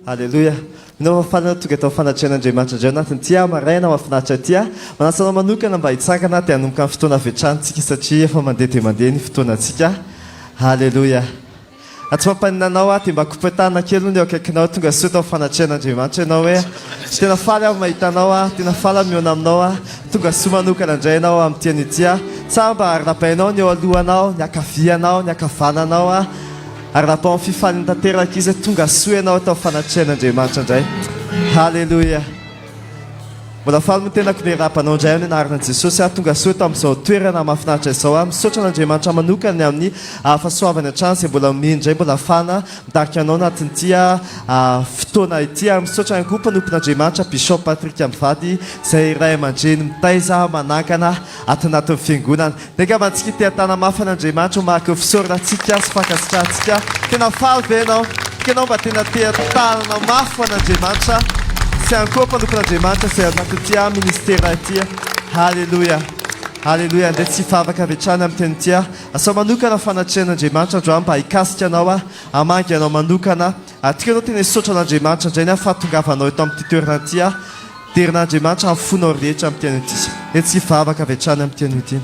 Aleloia! Mino aho fa faly ianao tonga eto amin'ny fanatrehan'Andriamanitra indray ao anatin'ity maraina mahafinaritra ity. Manasa anao manokana mba hitsangana dia hanomboka ny fotoana avy hatrany tsika satria efa mandeha dia mandeha ny fotoanantsika. Aleloia! Raha tsy mampanina anao aho dia mba kopoin-tanana kely hono eo akaikinao tonga soa eto amin'ny fanatrehan'Andriamanitra ianao hoe tena faly aho mahita anao aho, tena faly aho mihaona aminao aho, tonga soa manokana indray ianao amin'ity anio ity aho. Tsara mba arahabainao ny eo alohanao, ny ankavianao, ny ankavananao aho. Ary raha amin'ny fifaliana tanteraka izy hoe tonga soa ianao eto amin'ny fanatrehan'Andriamanitra indray. Haleloia. Mbola faly moa tenako miarahaba anao indray amin'ny anaran'i Jesosy aho tonga soa eto amin'izao toerana mahafinaritra izao aho. Misaotra an'Andriamanitra manokana ny amin'ny fahasoavany hatrany izay mbola omeny indray mbola afahana mitarika anao anatin'ity fotoana ity ary misaotra ihany koa mpanompon'Andriamanitra Bishop Patrick mivady izay ray aman-dreny mitaiza manangana ato anatin'ny fiangonana. Dia angamba antsika te-hatana mafy an'Andriamanitra ho mariky ny fisaorana antsika sy fankasitrahantsika. Tena faly ve ianao? Tika ianao mba tena te-hatanana mafy ho an'Andriamanitra sy ihany koa mpanompon'Andriamanitra izay ao anatin'ity ministera ity. Haleloia! Haleloia! Andeha tsy hivavaka avy hatrany amin'ny teny ity aho. Asao manokana fanatrehan'Andriamanitra androany mba hikasika anao aho, hamangy anao manokana. Ary tika ianao tena hisaotra an'Andriamanitra indray ny amin'ny fahatongavanao eto amin'ity toerana ity aho. Derin'Andriamanitra amin'ny fonao rehetra amin'ity anio ity. Etsy hivavaka avy hatrany amin'ity anio ity.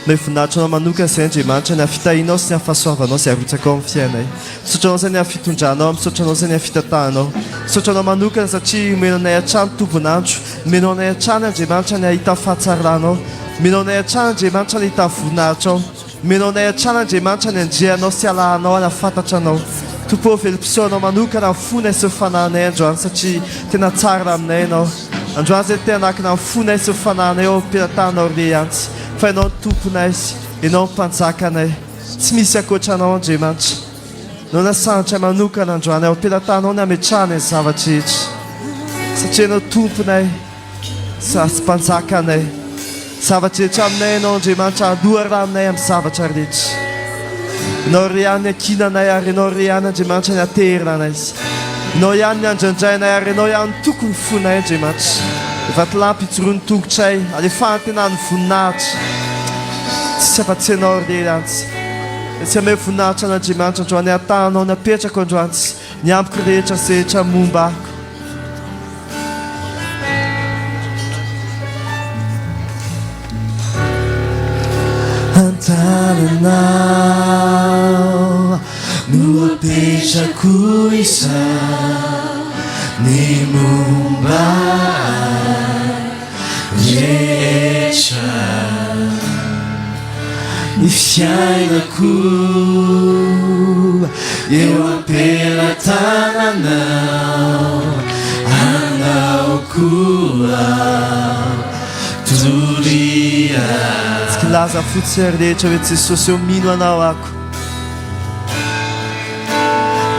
Omeo voninahitra anao manokana izay Andriamanitra ny amin'ny fitahianao sy ny amin'ny fahasoavanao izay arotsakao amin'ny fiainay. Misaotra anao izay ny amin'ny fitondranao, misaotra anao izay ny amin'ny fitantahanao. Misaotra anao manokana satria omenao anay hatrany tombon'andro. Omenao anay hatrany Andriamanitra ny hahita ny fahatsaranao. Omenao anay hatrany Andriamanitra ny hahita ny voninahitrao. Omenao anay hatrany Andriamanitra ny andrianao sy alahanao ary hahafantatra Anao. Tompo ô, velom-pisaoranao manokana ny fonay sy ny fanahinay androany satria tena tsara aminay Ianao. Androany izay te hanakina ny fonay sy ny fanahinay eo am-pelatananao re ihany fa Ianao no Tomponay, Ianao no Mpanjakanay. Tsy misy ankoatra Anao Andriamanitra. Ianao nasandratra manokana androany eo am-pelatananao ny hametrahanay ny zava-drehetra satria Ianao Tomponay. Sasy mpanjaka anay. Zavatra rehetra aminay Ianao Andriamanitra, loharanonay amin'ny zavatra rehetra. Ianao re ihany ny ankinanay ary Ianao re ihany Andriamanitra ny ateheranay. Ianao ihany ny andrandrainay ary Ianao ihany no toky ny fonay Andriamanitra. Vatolampy ijoroan'ny tongotray, alefahantenan'ny voninahitra. Tsisy afa-tsy Ianao re ihany. Tsy hamehy voninahitra an'Andriamanitra androany, hatahanao ny apetrako androany, ny amiko rehetra sy rehetra momba ahy. An-tananao no apetrako izany ny momba ahy rehetra. Ny fiainako eo am-pelatananao, anao koa doria. Tsy kilaza fotsiny ary rehetra hoe Jesosy ô mino anao ako.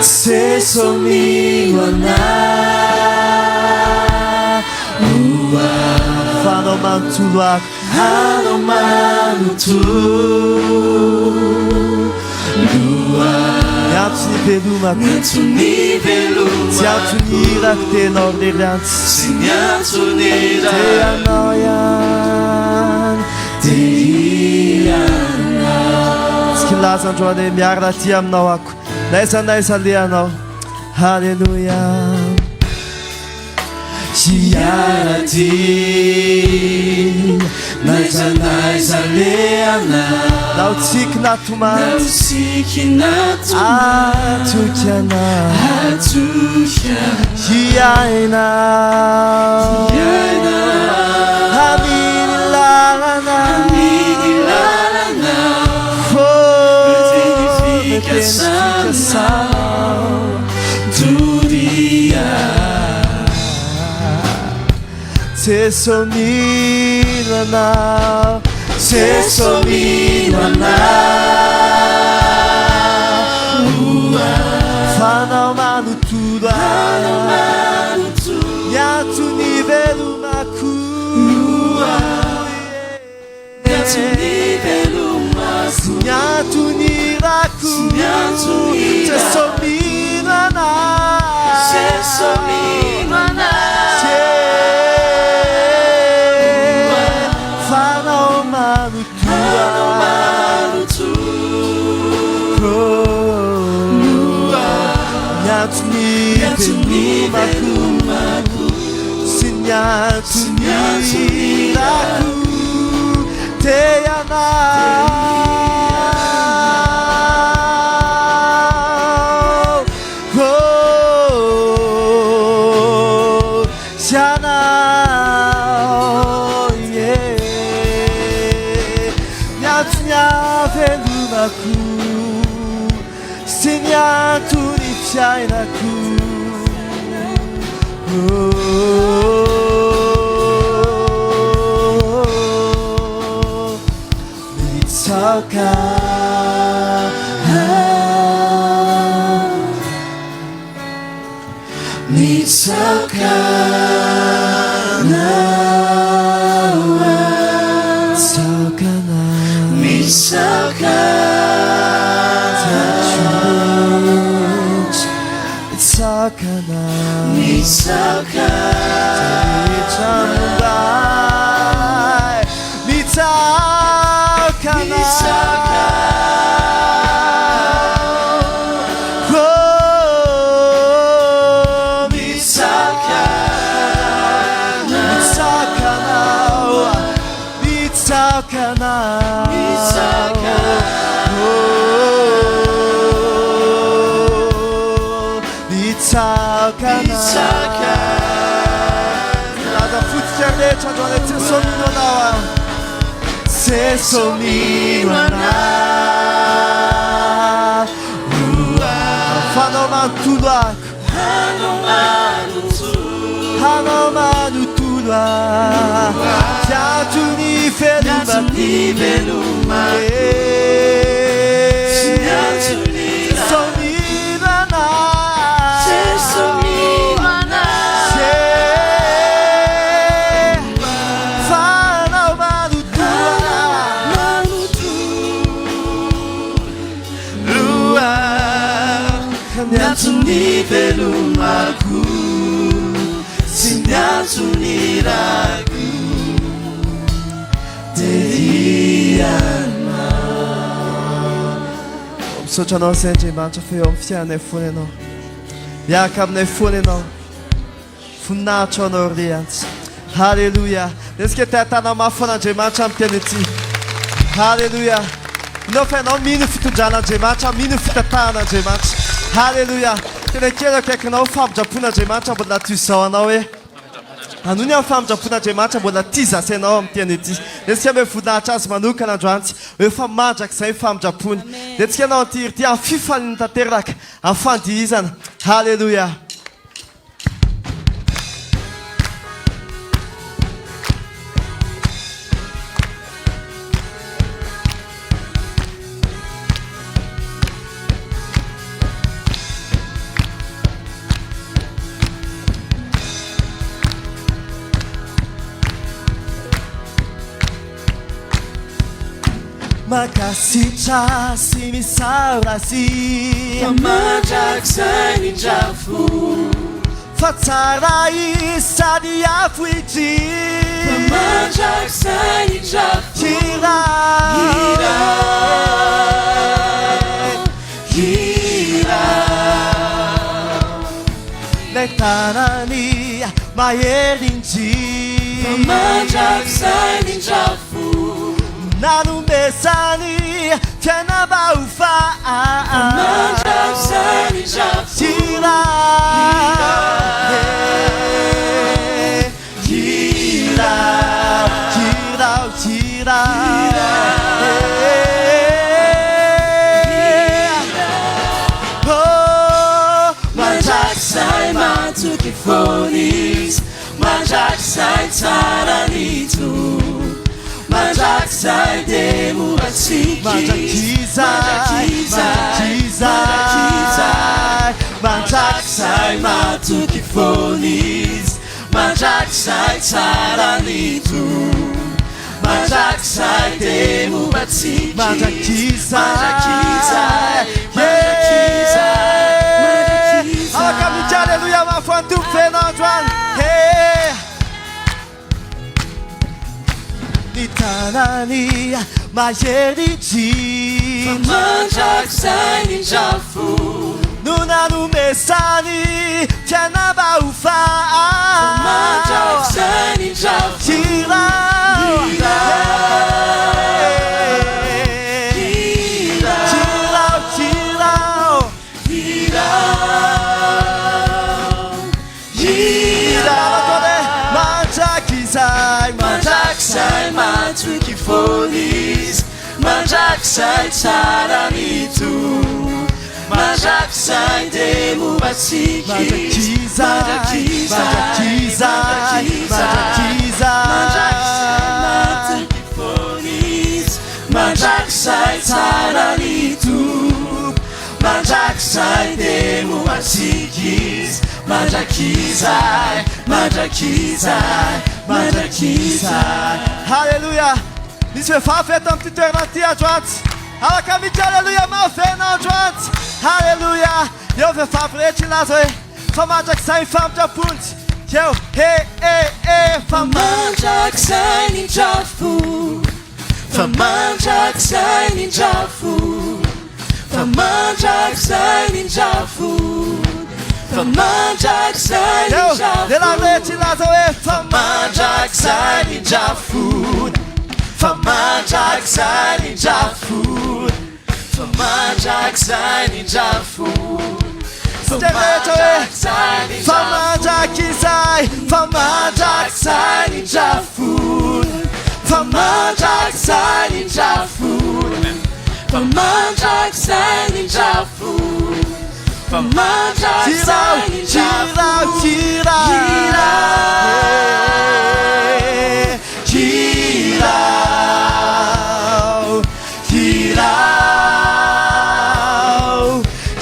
Jeso mino anao. Fa anao manontolo ako. Anao manontolo Ny antso ny velomako. Ny antso ny velomako. Tsy antso ny hirako dia ianao irery ihany. Tsy ny antso ny hirako. Dia ianao ihany. Dia ianao. Tsy kilaza androany hoe miarina aty aminao ako. N'aiza n'aiza alehanao. Haleloia. Hiara-dia n'aiza n'aiza alehanao. Na ho tsiky na tomany. Na ho tsiky na tomany. Hatoky anao. Hatoky anao. Hiaina. Hiaina. Amin'ny lalana. Amin'ny lalanao. Oh, Ny teny fikasanao. Doria. Jeso mino anao. Jeso mino anao. Fa anao manontolo Anao manontolo. Ny antony velomako. Ny antony velomako. Ny antony irako. Ny antony irako. Jeso mino anao. Jeso mino anao. Fa anao manontolo. Anao manontolo. Ny antony velomako sy ny antony irako te ianao oh, sy anao yeah. Ny antony avelomako sy ny antony fiainako. Oh, mitsaoka Mitsaoka anao mitsaoka anao Mitsaoka mitsaoka anao Mitsaoka rehetra momba ahy. Mitsaoka Mitsaoka. anao Oh, Mitsaoka mitsaoka anao mitsaoka anao Mitsaoka. Oh, mitsaoka anao Mitsaoka Laza fotsika rehetra androany Jeso mino anao aho Jeso mino anao Fanao manontolo ako Hanao manontolo aho Tiatro ny velomako Ny velomako Sy ny antony Jeso mino anao Jeso mino anao Fanao manontolo aho Ny antony velomako sy ny antony irako dia Misaotra anao izay Andriamanitra fa eo amin'ny fiainanay foana ianao. Miaraka aminay foana ianao. Voninahitra ho anao ry Antsy. Haleloia. Nesika te hatana mafy an'Andriamanitra amin'ny teny ity. Haleloia. Inao fa ianao mino ny fitondran'Andriamanitra, mino ny fitantahan'Andriamanitra. Haleloia. Tena kely akaikinao famindram-pon'Andriamanitra mbola toy izao anao hoe Anony amin'ny famindram-pon'Andriamanitra mbola tia zasy anao amin'ny teny ity. Nesika ame voninahitra azy manokana androany hoe efa mandrakizay ny famindram-pony. Netsika anao an'ity hira ity amin'ny fifaliana tanteraka, amin'ny fandihizana. Haleloia. Mankasitra sy misaora azy Fa mandrakizay ny indrafo Fa tsara izy sady avo Fa mandrakizay ny indrafo Hira Hira Hira Lay tanany mahery Fa indrindra mandrakizay ny indrafo Nanomezany fiainam-baovao Mandrakizay ny indrafo Hira Hira Hira Hira Oh Mandrakizay matoky foana izy Mandrakizay tsara ny Tompo Mandrakizay dia mora tsiky Mandrakizay Mandrakizay Mandrakizay Mandrakizay matoky foana izy Mandrakizay tsara ny Tompo Mandrakizay dia mora tsiky Mandrakizay Mandrakizay Mandrakizay Mandrakizay Afaka midika Alléluia mafy ho an'ny Tompo feno androany Hey. Ny tanany mahery indrindra Mandrakizay ny indrafo no nanomezany Fahafatesany fiainam-baovao. Mandrakizay ny indrafo. Hirao. Hirao, hirao. Hirao ataony hoe mandrakizay. Mandrakizay matoky foana izy, mandrakizay tsara ny Tompo, mandrakizay dia momba antsika izy, Mandrakizay, mandrakizay, mandrakizay. Mandrakizay matoky foana izy, mandrakizay tsara ny Tompo, mandrakizay dia momba antsika izy, mandrakizay, mandrakizay, mandrakizay. Haleloia! Misy vehivavy eto amin'ity toerana ity andro atsy. Afaka mihitsy haleloia mafy ve ianao andro atsy? Haleloia! Eo vehivavy rehetra hilaza hoe fa mandrakizay ny famindram-pony. Eo, he, e, e, fa Mandrakizay ny indrafo, fa mandrakizay ny indrafo, fa mandrakizay ny indrafo, fa mandrakizay ny Eo, indrafo. lehilahy rehetra hilaza hoe fa Mandrakizay ny indrafo, fa mandrakizay ny indrafo, fa mandrakizay ny indrafo, fa Tena rehetra hoe mandrakizay ny fa indrafo. mandrakizay, fa Mandrakizay ny indrafo, fa mandrakizay ny indrafo, fa mandrakizay ny indrafo, fa Hirao, mandrakizay ny indrafo. hirao, hirao. Hirao, hirao,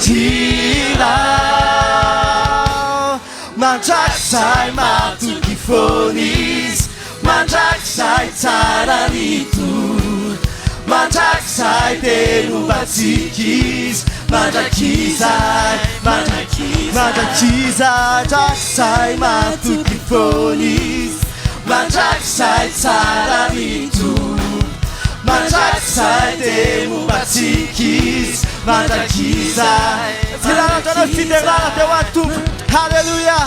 hirao. Mandrakizay matoky foana izy, Mandrakizay tsara ny Tompo, mandrakizay dia momba antsika izy, mandrakizay, mandrakizay, Mandrakizay, mandrakizay matoky foana izy. mandrakizay tsara ny Tompo, mandrakizay dia momba antsika izy, mandrakizay. Filaharana fiderana teo an'ny Tompo. Haleloia.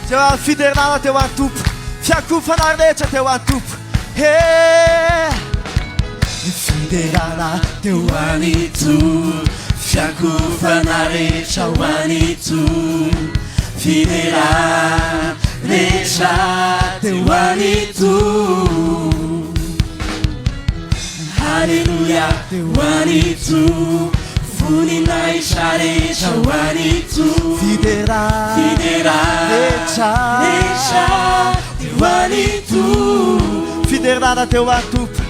Teo an'ny fiderana teo an'ny Tompo. Fiakofana rehetra teo an'ny Tompo. He! Ny fiderana teo an'ny Tompo, fiakofana rehetra ho an'ny Tompo, fiderana rehetra teo an'ny Tompo. Haleloia teo an'ny Tompo, voninahitra rehetra ho an'ny Tompo. Fiderana Fiderana rehetra. rehetra teo an'ny Tompo. Fiderana teo an'ny Tompo.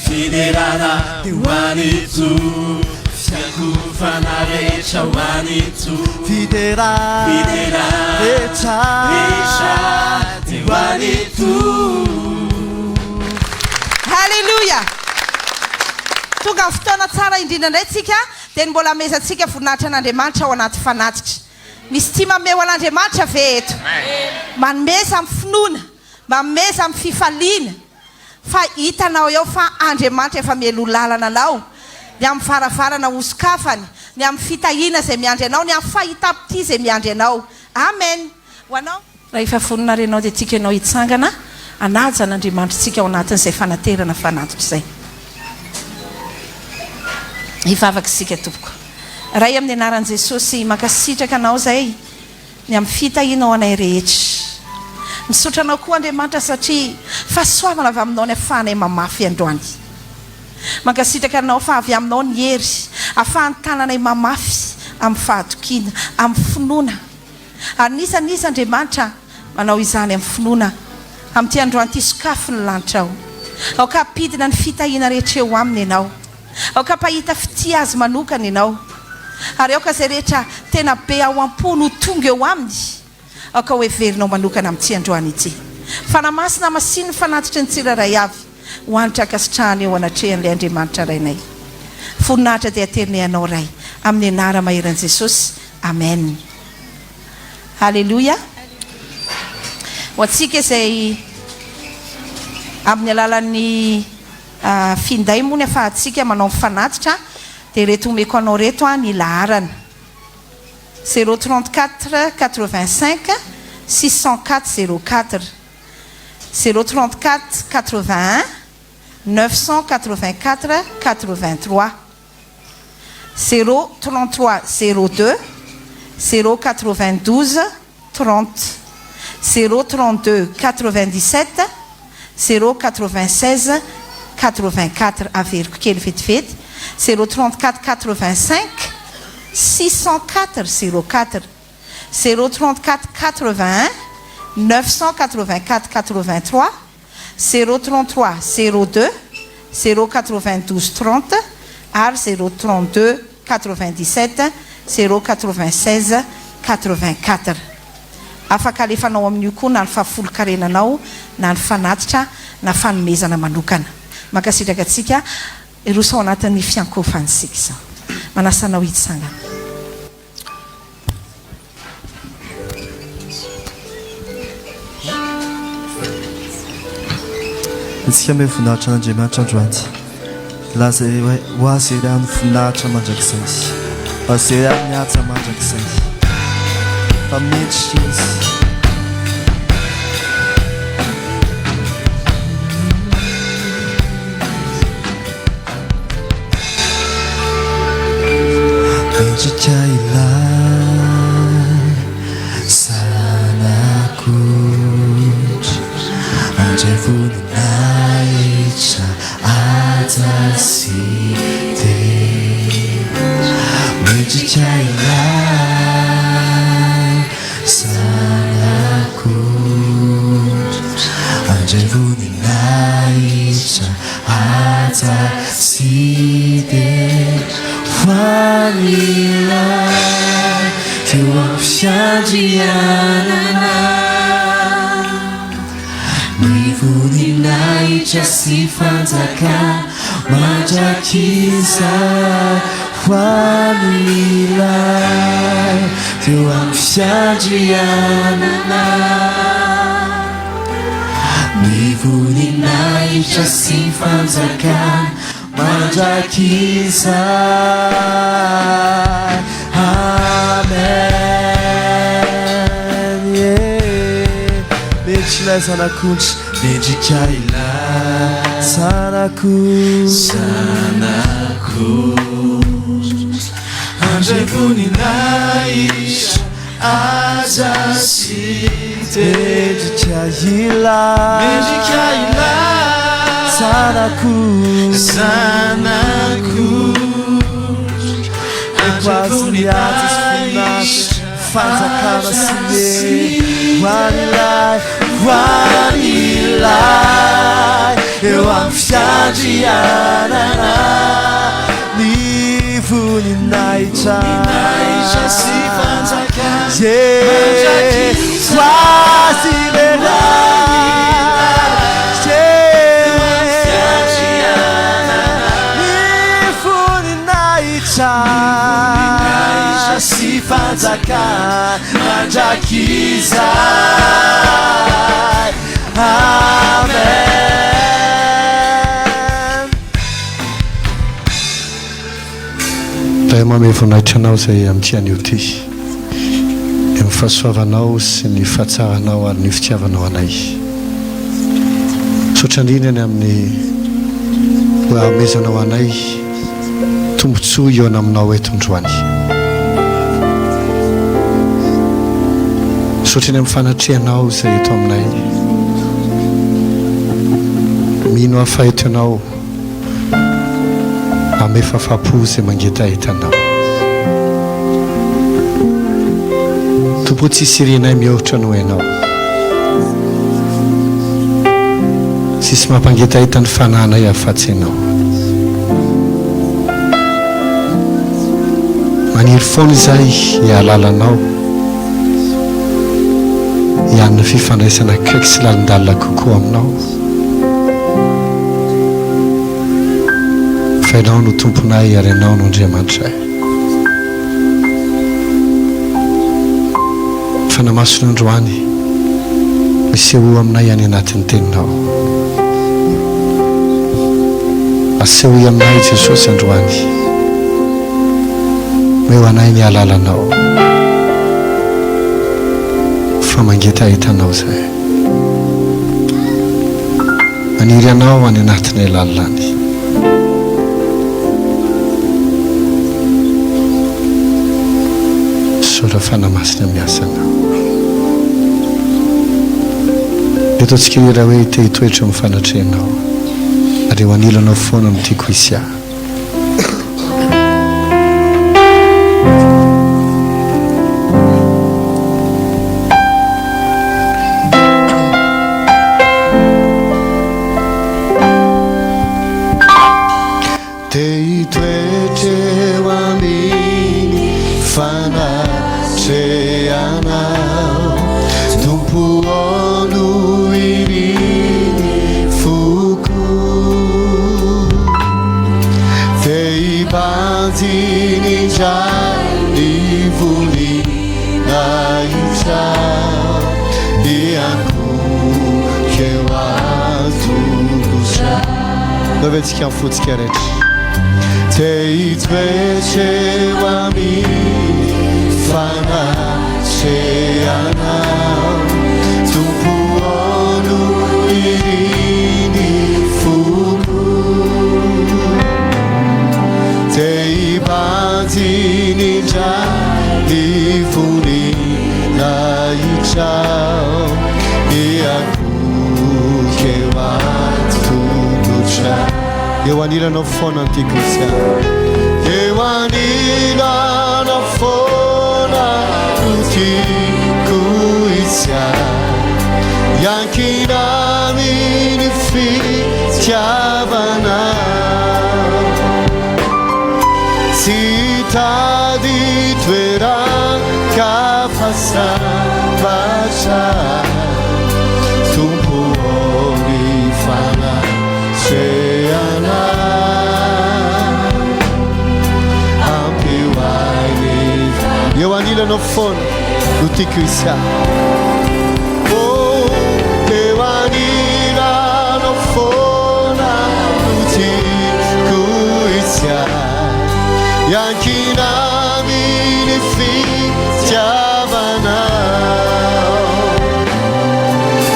Fiderana teo an'ny Tompo, fiakofana rehetra ho an'ny Tompo. Fiderana Fiderana rehetra. rehetra teo an'ny Tompo. Haleloia! Tonga ny fotoana tsara indrindra indray tsika dia ny mbola hamezantsika voninahitra an'Andriamanitra ao anaty fanatitra. Misy tia mameho an'Andriamanitra ve eto? Manomeza amin'ny finoana, manomeza amin'ny fifaliana fa hitanao eo fa Andriamanitra efa mialoha lalana anao, ny amin'ny varavarana hosokafany, ny amin'ny fitahiana izay miandry anao, ny amin'ny fahitam-pitia izay miandry anao. Amen! Ho anao. Raha efa vonona ary ianao dia tiako ianao hitsangana hanaja an'Andriamanitritsika ao anatin'izay fanaterana fanatitra izay. Hivavaka isika tompoko. Ray amin'ny anaran'i Jesosy, mankasitraka Anao izay ny amin'ny fitahianao anay rehetra. Misaotra Anao koa Andriamanitra satria fahasoavana avy Aminao ny afahanay mamafy androany. Mankasitraka Anao fa avy Aminao ny hery afahan'ny tananay mamafy amin'ny fahatokiana, amin'ny finoana. Ary n'iza n'iza Andriamanitra manao izany amin'ny finoana, amin'ity androany ity sokafy ny lanitrao. Aoka hampidina ny fitahiana rehetra eo aminy Ianao. Aoka hampahita fitia azy manokana Ianao. Ary aoka izay rehetra tena be ao am-pony ho tonga eo aminy, aoka ho heverinao manokana amin'ity androany ity. Fanahy Masina hamasino ny fanatitry ny tsirairay avy ho hanitra ankasitrahana eo anatrehan'ilay Andriamanitra Rainay. Voninahitra dia aterinay Anao Ray, amin'ny anara-maherin'i Jesosy. Amen. Haleloia. Ho antsika izay amin'ny alalan'ny. finday moa ny afahantsika manao ny fanatitra dia ireto omeko anao ireto ny laharana, 034 85 604 04, 034 81 984 83, 033 02 092 30, 032 97 096 84, averiko kely vetivety, 034 85 604 04, 034 81 984 83, 033 02 092 30 ary 032 97 096 84. Afaka alefanao amin'io koa na ny fahafolonkarenanao na ny fanatitra na fanomezana manokana. Mankasitraka antsika hiroso ao anatin'ny fiankohofana isika izao. Manasa anao hitsangana. Antsika ame voninahitra an'Andriamanitra androany. Laza ho azy iray ny voninahitra mandrakizay. Ho azy iray ny haja mandrakizay. Fa mendrika izy. Mendrika ilay Zanak'ondry Handray voninahitra, haja sy dera. Mendrika ilay Zanak'ondry Handray voninahitra, Haja sy dera ho an'Ilay teo amin'ny fiandrianana. Ny voninahitra sy fanjakana mandrakizay ho an'Ilay teo amin'ny fiandrianana. Ny voninahitra sy fanjakana mandrakizay. Amen. Yeah. Mendrika ilay zanak'ondry, mendrika ilay zanak'ondry. Zanak'ondry, handray voninahitra. Aza asiana. Mendrika ilay. Mendrika ilay. Zanako. Zanako. Eko azy ny ady sy voninahitra, fanjakana sy ny hery, ho an'ilay, ho an'ilay eo amin'ny fiandrianana. Ny voninahitra. Voninahitra sy fanjakana. Yeah. Ho azy irery. Ny voninahitra. Voninahitra sy fanjakana mandrakizay. Amen. Ray manome voninahitra Anao izay amin'ity anio ity, ny amin'ny fahasoavanao sy ny fahatsaranao ary ny fitiavanao anay. Misaotra indrindra ny amin'ny mbola hanomezanao anay tombontsoa hihaona aminao eto androany. Misaotra ny amin'ny fanatrehanao izay eto aminay. Mino aho fa eto ianao. Ame fafapo izay mangetaheta anao. Tompo o tsisy irinay mihoatra noho ianao. Tsisy mampangetaheta ny fanahinay afatsy ianao. Maniry foana izahay hiahalala anao, hianina fifandraisana akaiky sy lalindalina kokoa aminao. Fa Ianao no Tomponay ary Ianao no Andriamanitray. Fanahy Masina androany, misehoa aminay any anatin'ny Teninao. Asehoy aminay Jesosy androany. Omeo anay ny alalanao. Fa mangetaheta Anao izahay. Maniry Anao any anatinay lalina any. Misaotra Fanahy Masina amin'ny asanao. Eto antsika hira hoe te hitoetra amin'ny fanatrehanao ary eo anilanao foana no tiako hisy ahy. Te hitoetra eo amin'ny fanatrehanao Tompo ô no irin'ny foko Te hibanjina indray ny voninahitrao Hiankohoka eo an-tongotrao Naoventsika ny fontsika rehetra. Te hitoetra eo amin'ny fanatrehanao Tompo ô no irin'ny foko. Te hibanjina indray ny voninahitrao Hiankohoka eo an-tongotra. Eo anilanao foana ny tiako hisy ahy. Eo anilanao foana no tiako hisy ahy. Hiankina amin'ny fitiavanao. Tsy hitady toeran-kafa sambatra Tompo ô ny fanatrehanao Ampio ahy ny Eo anilanao foana no tiako hisy ahy Oh, eo anilanao foana no tiako hisy ahy Hiankina amin'ny fitiavanao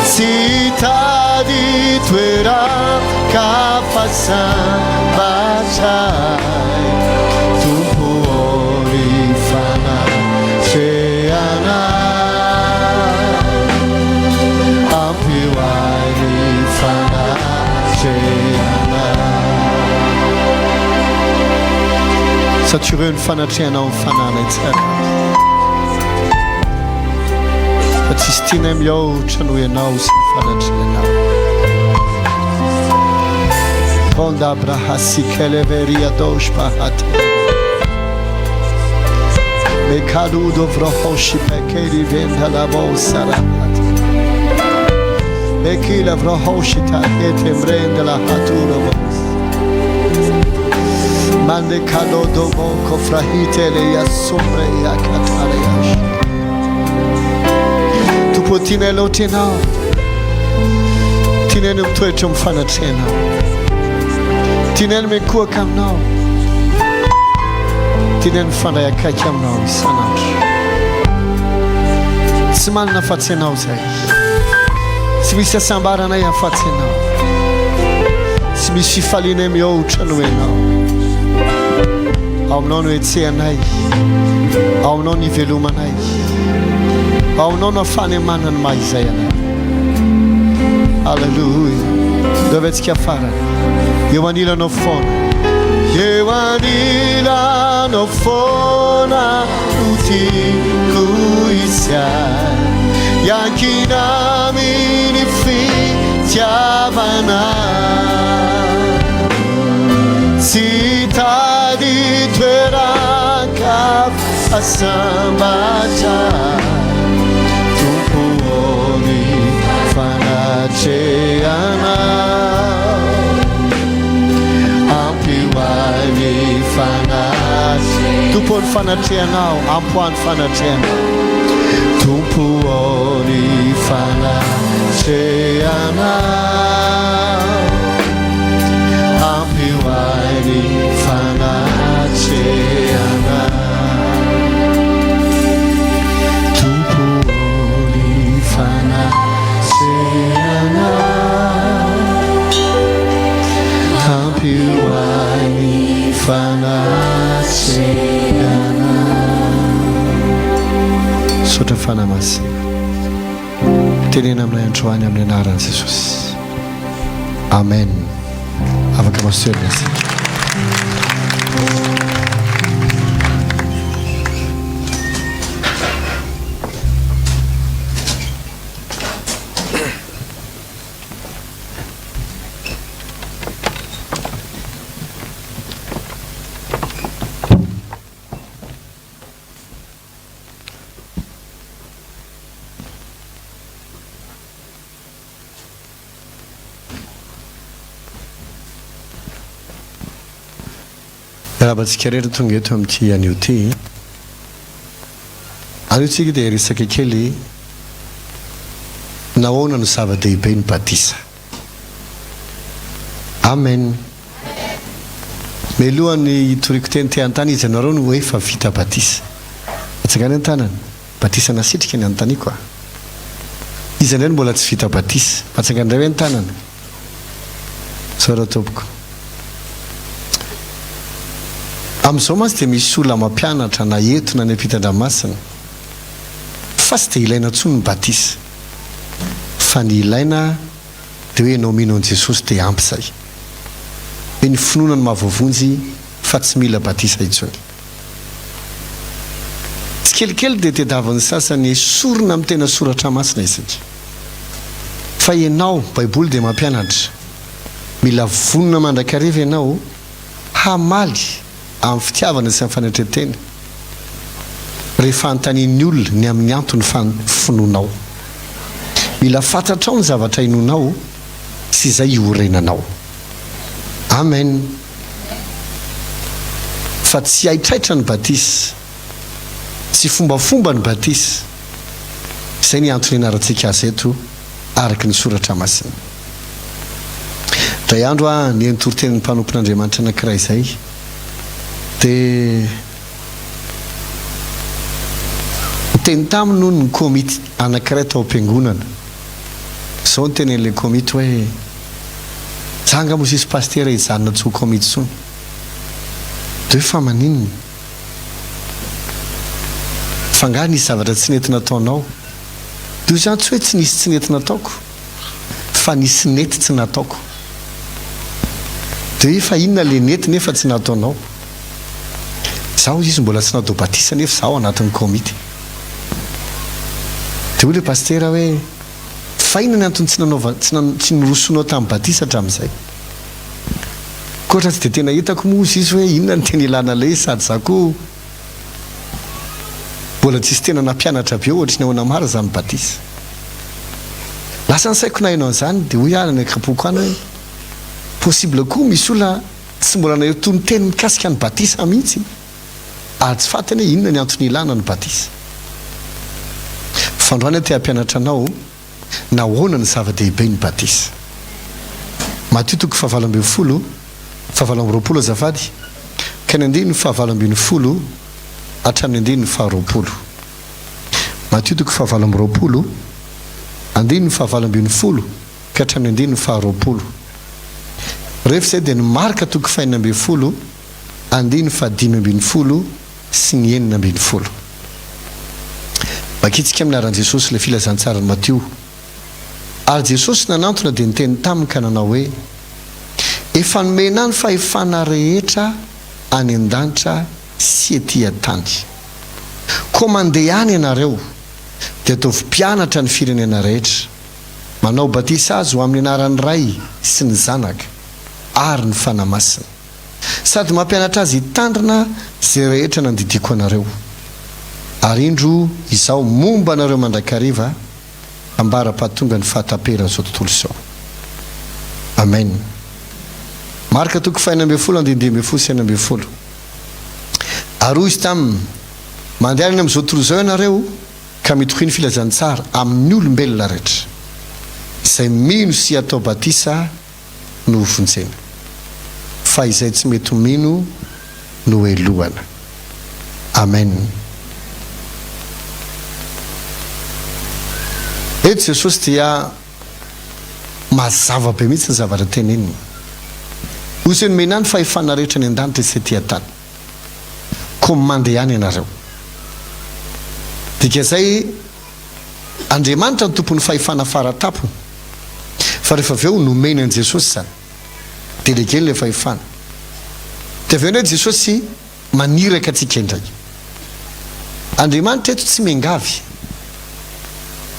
Tsy hitady toeran-kafa sambatra ahy Tompo ô ny fanatrehanao Ampio ahy ny fanatrehanao Satureo ny fanatrehanao amin'ny fanahinay tsirairay avy. Fa tsisy tianay mihoatra noho Ianao sy ny fanatrehanao. Ronda brahasi keleveria dosh bahate. Mekaludo vrohoshi pekeli venda lavo sarahat. Mekila vrohoshi ta ete mrenda la haturo vos. Mande kalo dobo kofrahite le yasombre yakatare yash. Tompo tianay loatra Ianao. Tianay ny mitoetra amin'ny fanatrehanao. Tianay ny mikohaka aminao. Tianay ny mifandray akaiky aminao isan'andro. Tsy manana afa-tsy Ianao izay. Tsy misy hasambaranay afa-tsy Ianao. Tsy misy fifalianay mihoatra noho Ianao. Ao Aminao no hetsehanay. Ao Aminao no ivelomanay. Ao Aminao no ahafahanay manana ny maha izay anay. Aleloia. Ndao antsika farany. Eo anilanao foana. Eo anilanao foana no tiako hisy ahy. Hiankina amin'ny fitiavana. Tsy hitady toeran-kafa sambatra. Tompo ô ny fanatrehanao. Ampio ahy ny fanatrehanao. Tompo ô ny fanatrehanao, ampio ahy ny fanatrehanao. Tompo ô ny fanatrehanao. Ampio ahy. Ampio ahy ny fanatrehanao. Misaotra Fanahy Masina. Tenena aminay androany amin'ny anaran'i Jesosy. Amen. Afaka masoerina isika. Miarahaba antsika rehetra tonga eto amin'ity anio ity. Anio tsika dia hiresaka kely nahoana no zava-dehibe ny batisa. Amen. Mialohan'ny hitoriako teny te hanontany iza aminareo no efa vita batisa? Atsangano ny tanana. Batisa nasitrika ny anontaniako a. Iza indray no mbola tsy vita batisa? Atsangano indray hoe ny tanana. Misaotra tompoko. Amin'izao mantsy dia misy olona mampianatra na eto na any ampitan-dranomasina fa tsy dia ilaina intsony ny batisa fa ny ilaina dia hoe ianao mino an'i Jesosy dia ampy izay. Hoe ny finoana no mahavoavonjy fa tsy mila batisa intsony. Tsikelikely dia tediavin'ny sasany esorina amin'ny tena soratra masina isika. Fa ianao, Baiboly dia mampianatra, mila vonona mandrakariva ianao hamaly amin'ny fitiavana sy amin'ny fanetren-tena rehefa anontanian'ny olona ny amin'ny antony finoanao. Mila fantatrao ny zavatra inoanao sy izay iorenanao. Amen. Fa tsy haitraitra ny batisa, tsy fombafomba ny batisa. Izay ny antony ianarantsika azy eto araka ny soratra masina. Indray andro aho nihaino toritenin'ny mpanompon'Andriamanitra anankiray izay, dia niteny taminy hono ny komity anankiray tao am-piangonana. Izao no tenenin'ilay komity hoe, Za angamba hoy sisa pasitera hijanona tsy ho komity intsony. Dia hoe fa maninona? Fa angaha nisy zavatra tsy nety nataonao? Dia hoy za tsy hoe tsy nisy tsy nety nataoko fa nisy nety tsy nataoko. Dia hoe fa inona le nety nefa tsy nataonao? Za hoy izy mbola tsy natao batisa nefa za ao anatin'ny komity. Dia hoy le pasitera hoe fa inona ny antony tsy nanaova tsy tsy nirosoanao tamin'ny batisa hatramin'izay? Ankoatra tsy dia tena hitako moa hozy izy hoe inona no tena ilana ilay izy sady za koa Mbola tsisy tena nampianatra be ohatry ny ahoana marina izany batisa. Lasa ny saiko naheno an'izany dia hoy aho any an-kapoko any hoe possible koa misy olona tsy mbola naheno tononteny mikasika ny batisa mihitsy ary tsy fantany hoe inona ny antony ilana ny batisa. Fa androany aho te hampianatra anao nahoana no zava-dehibe ny batisa. Matio toko fahavalo ambin'ny folo, fahavalo amby 20 azafady, ka ny andininy fahavalo ambin'ny folo hatramin'ny andininy faharoapolo. Matio toko fahavalo amby 20, andininy fahavalo ambin'ny folo ka hatramin'ny andininy faharoapolo. Rehefa izay dia ny Marka toko fahenina ambin'ny folo, andininy fahadimy ambin'ny folo sy ny 16. Vakintsika amin'ny anaran'i Jesosy ilay filazantsaran'i Matio. Ary Jesosy nanantona dia niteny taminy ka nanao hoe, Efa nomena ahy ny fahefana rehetra any an-danitra sy ety an-tany. Koa mandehana ianareo, dia ataovy mpianatra ny firenena rehetra, manao batisa azy ho amin'ny anaran'ny Ray sy ny Zanaka ary ny Fanahy Masina. Sady mampianatra azy hitandrina izay rehetra nandidiako anareo. Ary indro Izaho momba anareo mandrakariva ambara-pahatonga ny fahataperan'izao tontolo izao. Amen. Marka toko faha-16 andininy 15 sy 16. Ary hoy Izy taminy, Mandehana any amin'izao tontolo izao ianareo, ka mitoria ny filazantsara amin'ny olombelona rehetra. Izay mino sy atao batisa no hovonjena, fa izay tsy mety mino no helohana. Amen. Eto Jesosy dia mazava be mihitsy ny zavatra teneniny. Hoy izy hoe, Nomena ahy ny fahefana rehetra any an-danitra sy ety an-tany. Koa mandehana ianareo. Dikan'izay, Andriamanitra no tompon'ny fahefana fara-tampony. Fa rehefa avy eo, nomeny an'i Jesosy izany. Délégué-ny ilay fahefana. Dia avy eo indray Jesosy maniraka antsika indray. Andriamanitra eto tsy miangavy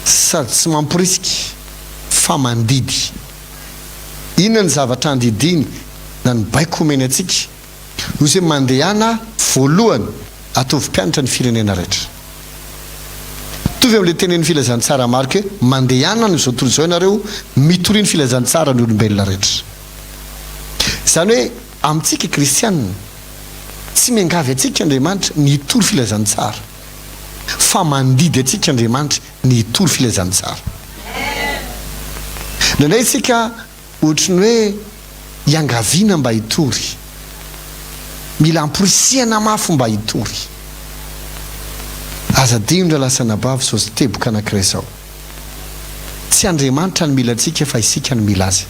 sady tsy mamporisika fa mandidy. Inona ny zavatra andidiany na ny baiko omeny antsika? Hoy izy hoe mandehana voalohany ataovy mpianatra ny firenena rehetra. Mitovy amin'ilay tenenin'ny filazantsara Marka hoe mandehana any amin'izao tontolo izao ianareo mitoria ny filazantsara ny olombelona rehetra. Izany hoe amintsika kristianina, tsy miangavy antsika Andriamanitra ny hitory filazantsara, fa mandidy antsika Andriamanitra ny hitory filazantsara. Indraindray isika ohatry ny hoe iangaviana mba hitory. Mila amporisihana mafy mba hitory. Aza adino rahalahy sy anabavy izao teboka anankiray izao. Tsy Andriamanitra no mila antsika fa isika no mila Azy.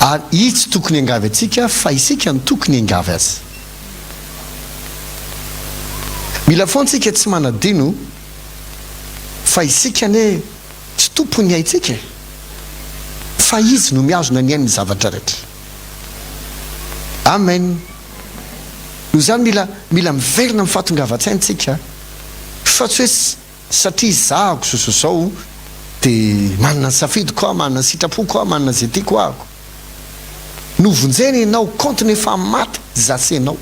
Ary Izy tsy tokony hiangavy antsika fa isika no tokony hiangavy Azy. Mila foana isika tsy manadino fa isika anie tsy tompon'ny aintsika e! Fa Izy no mihazona ny ain'ny zavatra rehetra. Amen! Noho izany mila mila miverina amin'ny fahatongavan-tsaina isika fa tsy hoe satria zahako zao zao zao dia manana ny safidiko aho, manana ny sitrapoko aho, manana izay tiako ahako. Novonjena ianao compte ny efa maty zasenao.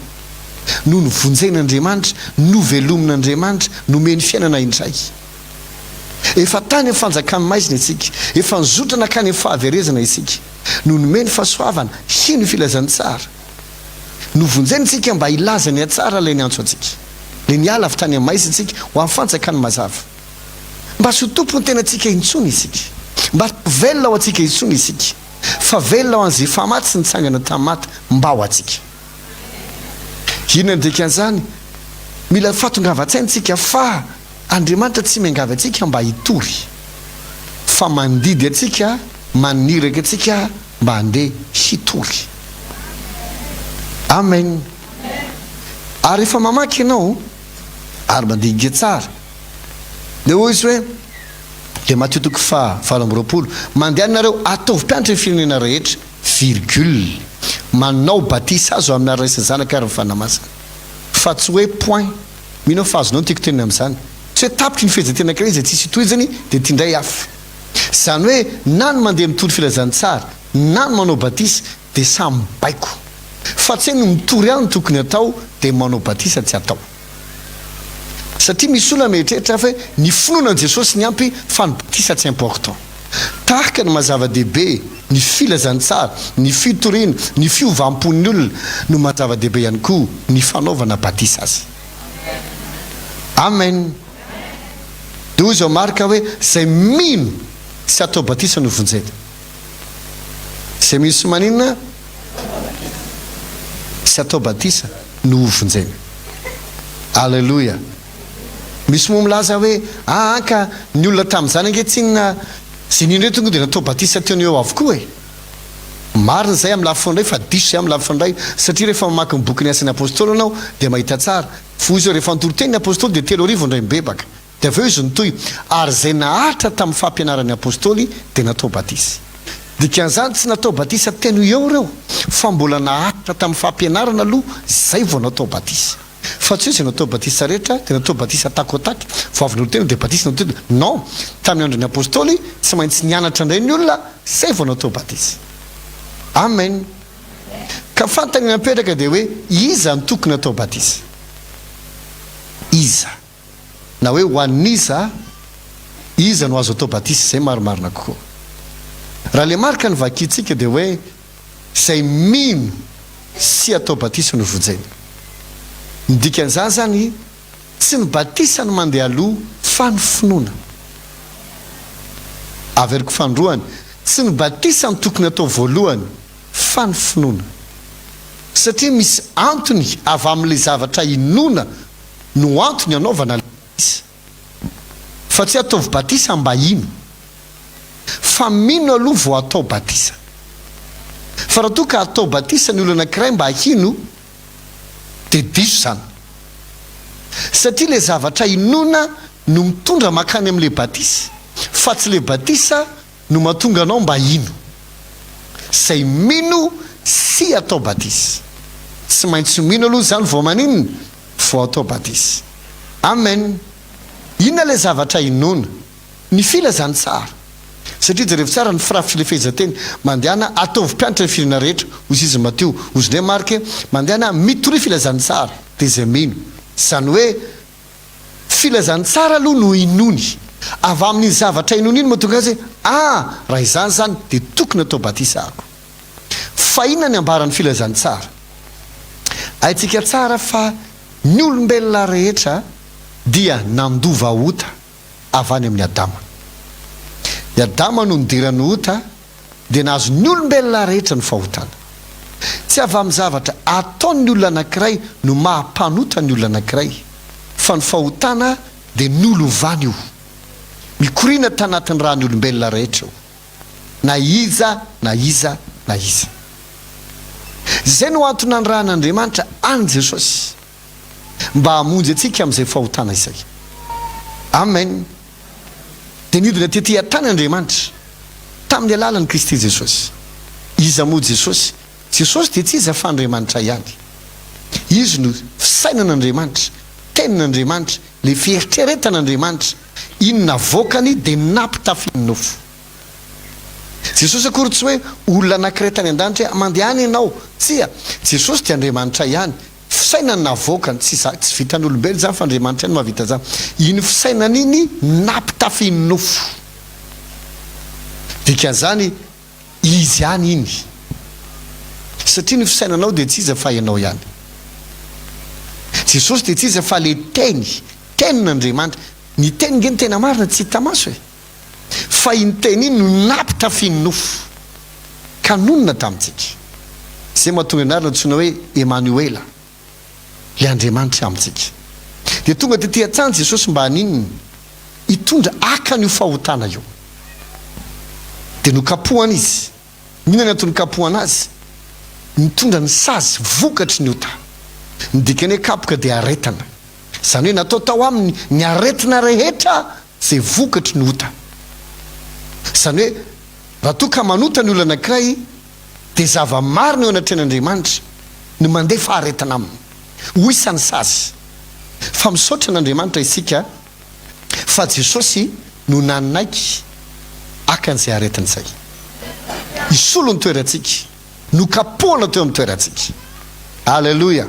No novonjen'Andriamanitra, novelomin'Andriamanitra, nomeny fiainana indray. Efa tany amin'ny fanjakan'ny maizina isika, efa nizotra nankany amin'ny fahaverezana isika. No nomeny fahasoavana, hino ny filazantsara. Novonjena isika mba hilaza ny hatsara ilay niantso antsika. Ilay niala avy tany amin'ny maizina isika ho amin'ny fanjakan'ny mazava. Mba tsy ho tompon'ny tenantsika intsony isika. Mba tsy ho velona ho antsika intsony isika. Fa velona ho an'izay efa maty sy nitsangana tamin'ny maty mba ho antsika. Inona no dikan'izany? Mila fahatongavan-tsaina isika fa Andriamanitra tsy miangavy antsika mba hitory, fa mandidy antsika, maniraka antsika mba handeha hitory. Amen. Ary rehefa mamaky ianao ary mandinika tsara, dia hoy izy hoe, dia Matio toko faha 28, Mandehana nareo, ataovy mpianatra ny firenena rehetra, virgule, manao batisa azy ho amin'ny anaran'ny Ray sy ny Zanaka ary ny Fanahy Masina. Fa tsy hoe point. Mino aho fa azonao ny tiako tenenina amin'izany. Tsy hoe tapitry ny fehezanteny anankiray izay tsisy itohizany dia ity indray hafa. Izany hoe na ny mandeha mitory filazantsara na ny manao batisa dia samy baiko. Fa tsy hoe ny mitory ihany no tokony hatao dia ny manao batisa tsy atao. Satria misy olona mieritreritra fa hoe ny finoana an'i Jesosy ny ampy fa ny batisa tsy important. Tahaka ny maha zava-dehibe ny filazantsara, ny fitoriana, ny fiovam-pon'ny olona no maha zava-dehibe ihany koa ny fanaovana batisa azy. Amen. Dia hoy izao Marka hoe, izay mino sy atao batisa no vonjena. Izay mino sy maninona? Sy atao batisa no ho vonjena. Aleloia. Misy moa milaza hoe, aa ka ny olona tamin'izany ange tsinona izay nino ireo tonga dia natao batisa teo no eo avokoa e! Marina izay amin'ny lafiny iray fa diso izay amin'ny lafiny iray satria rehefa mamaky ny bokin'ny Asan'ny Apostoly ianao dia mahita tsara fa hoy izy hoe rehefa nitory teny ny Apostoly dia 3000 indray nibebaka dia avy eo izy nitohy ary izay naharitra tamin'ny fampianaran'ny Apostoly dia natao batisa. Dikan'izany tsy natao batisa teo no eo ireo fa mbola naharitra tamin'ny fampianarana aloha izay vao natao batisa. Fa tsy hoe izay natao batisa rehetra dia natao batisa tac au tac, vao avy nolo-tena dia batisa natao tena. Non! Tamin'ny andron'ny Apostoly, tsy maintsy nianatra indray ny olona izay vao natao batisa. Amen! Ka fantany napetraka dia hoe iza no tokony hatao batisa? Iza? Na hoe ho an'iza? Iza no azo atao batisa? Izay marimarina kokoa. Raha ilay marika no vakintsika dia hoe Izay mino sy atao batisa no vonjena. Ny dikan'izany izany, tsy ny batisa no mandeha aloha fa ny finoana. Averiko fanindroany, tsy ny batisa no tokony atao voalohany fa ny finoana. Satria misy antony avy amin'ilay zavatra inoana no antony anaovana ilay batisa. Fa tsy ataovy batisa mba hino. Fa mino aloha vao atao batisa. Fa raha toa ka atao batisa ny olona anankiray mba hino dia diso izany. Satria ilay zavatra inoana no mitondra mankany amin'ilay batisa fa tsy ilay batisa no mahatonga anao mba hino. Izay mino sy atao batisa. Tsy maintsy mino aloha izany vao maninona? Vao atao batisa. Amen. Inona ilay zavatra inoana? Ny filazantsara. Satria jerevo tsara ny firafitr'ilay fehezanteny, Mandehana ataovy mpianatra ny firenena rehetra, hoy izy Matio, hozy indray Marka, Mandehana mitoria filazantsara, dia izay mino. Izany hoe, filazantsara aloha no inoany. Avy amin'iny zavatra inoany iny no mahatonga azy hoe, Ah, raha izany izany, dia tokony hatao batisa aho. Fa inona ny ambaran'ny filazantsara? Haintsika tsara fa ny olombelona rehetra dia nandova ota. avy any amin'i Adama. I Adama no nidiran'ny ota, dia nahazo ny olombelona rehetra ny fahotana. Tsy avy amin'ny zavatra ataon'ny olona anankiray no maha mpanota ny olona anankiray, fa ny fahotana dia nolovana io. Mikoriana tanatin'ny ràn'ny olombelona rehetra io, na iza na iza na iza. Izay no antony nanirahan'Andriamanitra an'i Jesosy. mba hamonjy antsika amin'izay fahotana izay. Amen. Dia nidina tety an-tany Andriamanitra tamin'ny alalan'i Kristy Jesosy. Iza moa Jesosy? Jesosy dia tsy iza fa Andriamanitra ihany. Izy no fisainan'Andriamanitra, tenin'Andriamanitra, ilay fieritreretan'Andriamanitra. Iny navoakany dia nampitafiany nofo. Jesosy akory tsy hoe olona anankiray tany an-danitra hoe mandehana ianao. Tsia, Jesosy dia Andriamanitra ihany. Fisainana navoakany, tsy za, tsy vitan'olombelona izany fa Andriamanitra ihany no mahavita an'izany. Iny fisainana iny nampitafiany nofo. Dikan'izany, Izy ihany iny. Satria ny fisainanao dia tsy iza fa ianao ihany. Jesosy dia tsy iza fa le Teny, Tenin'Andriamanitra. Ny Teny nge no tena marina, tsy hita maso e. Fa iny Teny iny no nampitafiany nofo, ka nonina tamintsika. Izay mahatonga ny anarana antsoina hoe Emanoela, ilay Andriamanitra amintsika. Dia tonga tety an-tany Jesosy mba haninona? Hitondra haka an'io fahotana io. Dia nokapohana Izy. Inona ny antony nikapohana Azy? Nitondra ny sazy vokatry ny ota. Ny dikan'ny hoe kapoka dia aretina. Izany hoe natao tao Aminy ny aretina rehetra izay vokatry ny ota. Izany hoe raha toa ka manota ny olona anankiray dia zava-marina eo anatrehan'Andriamanitra ny mandefa aretina aminy ho isan'ny sazy. Fa misaotra an'Andriamanitra isika fa Jesosy no nanaiky haka an'izay aretina izay. Hisolo ny toerantsika. Nokapohana teo amin'ny toerantsika. Aleloia!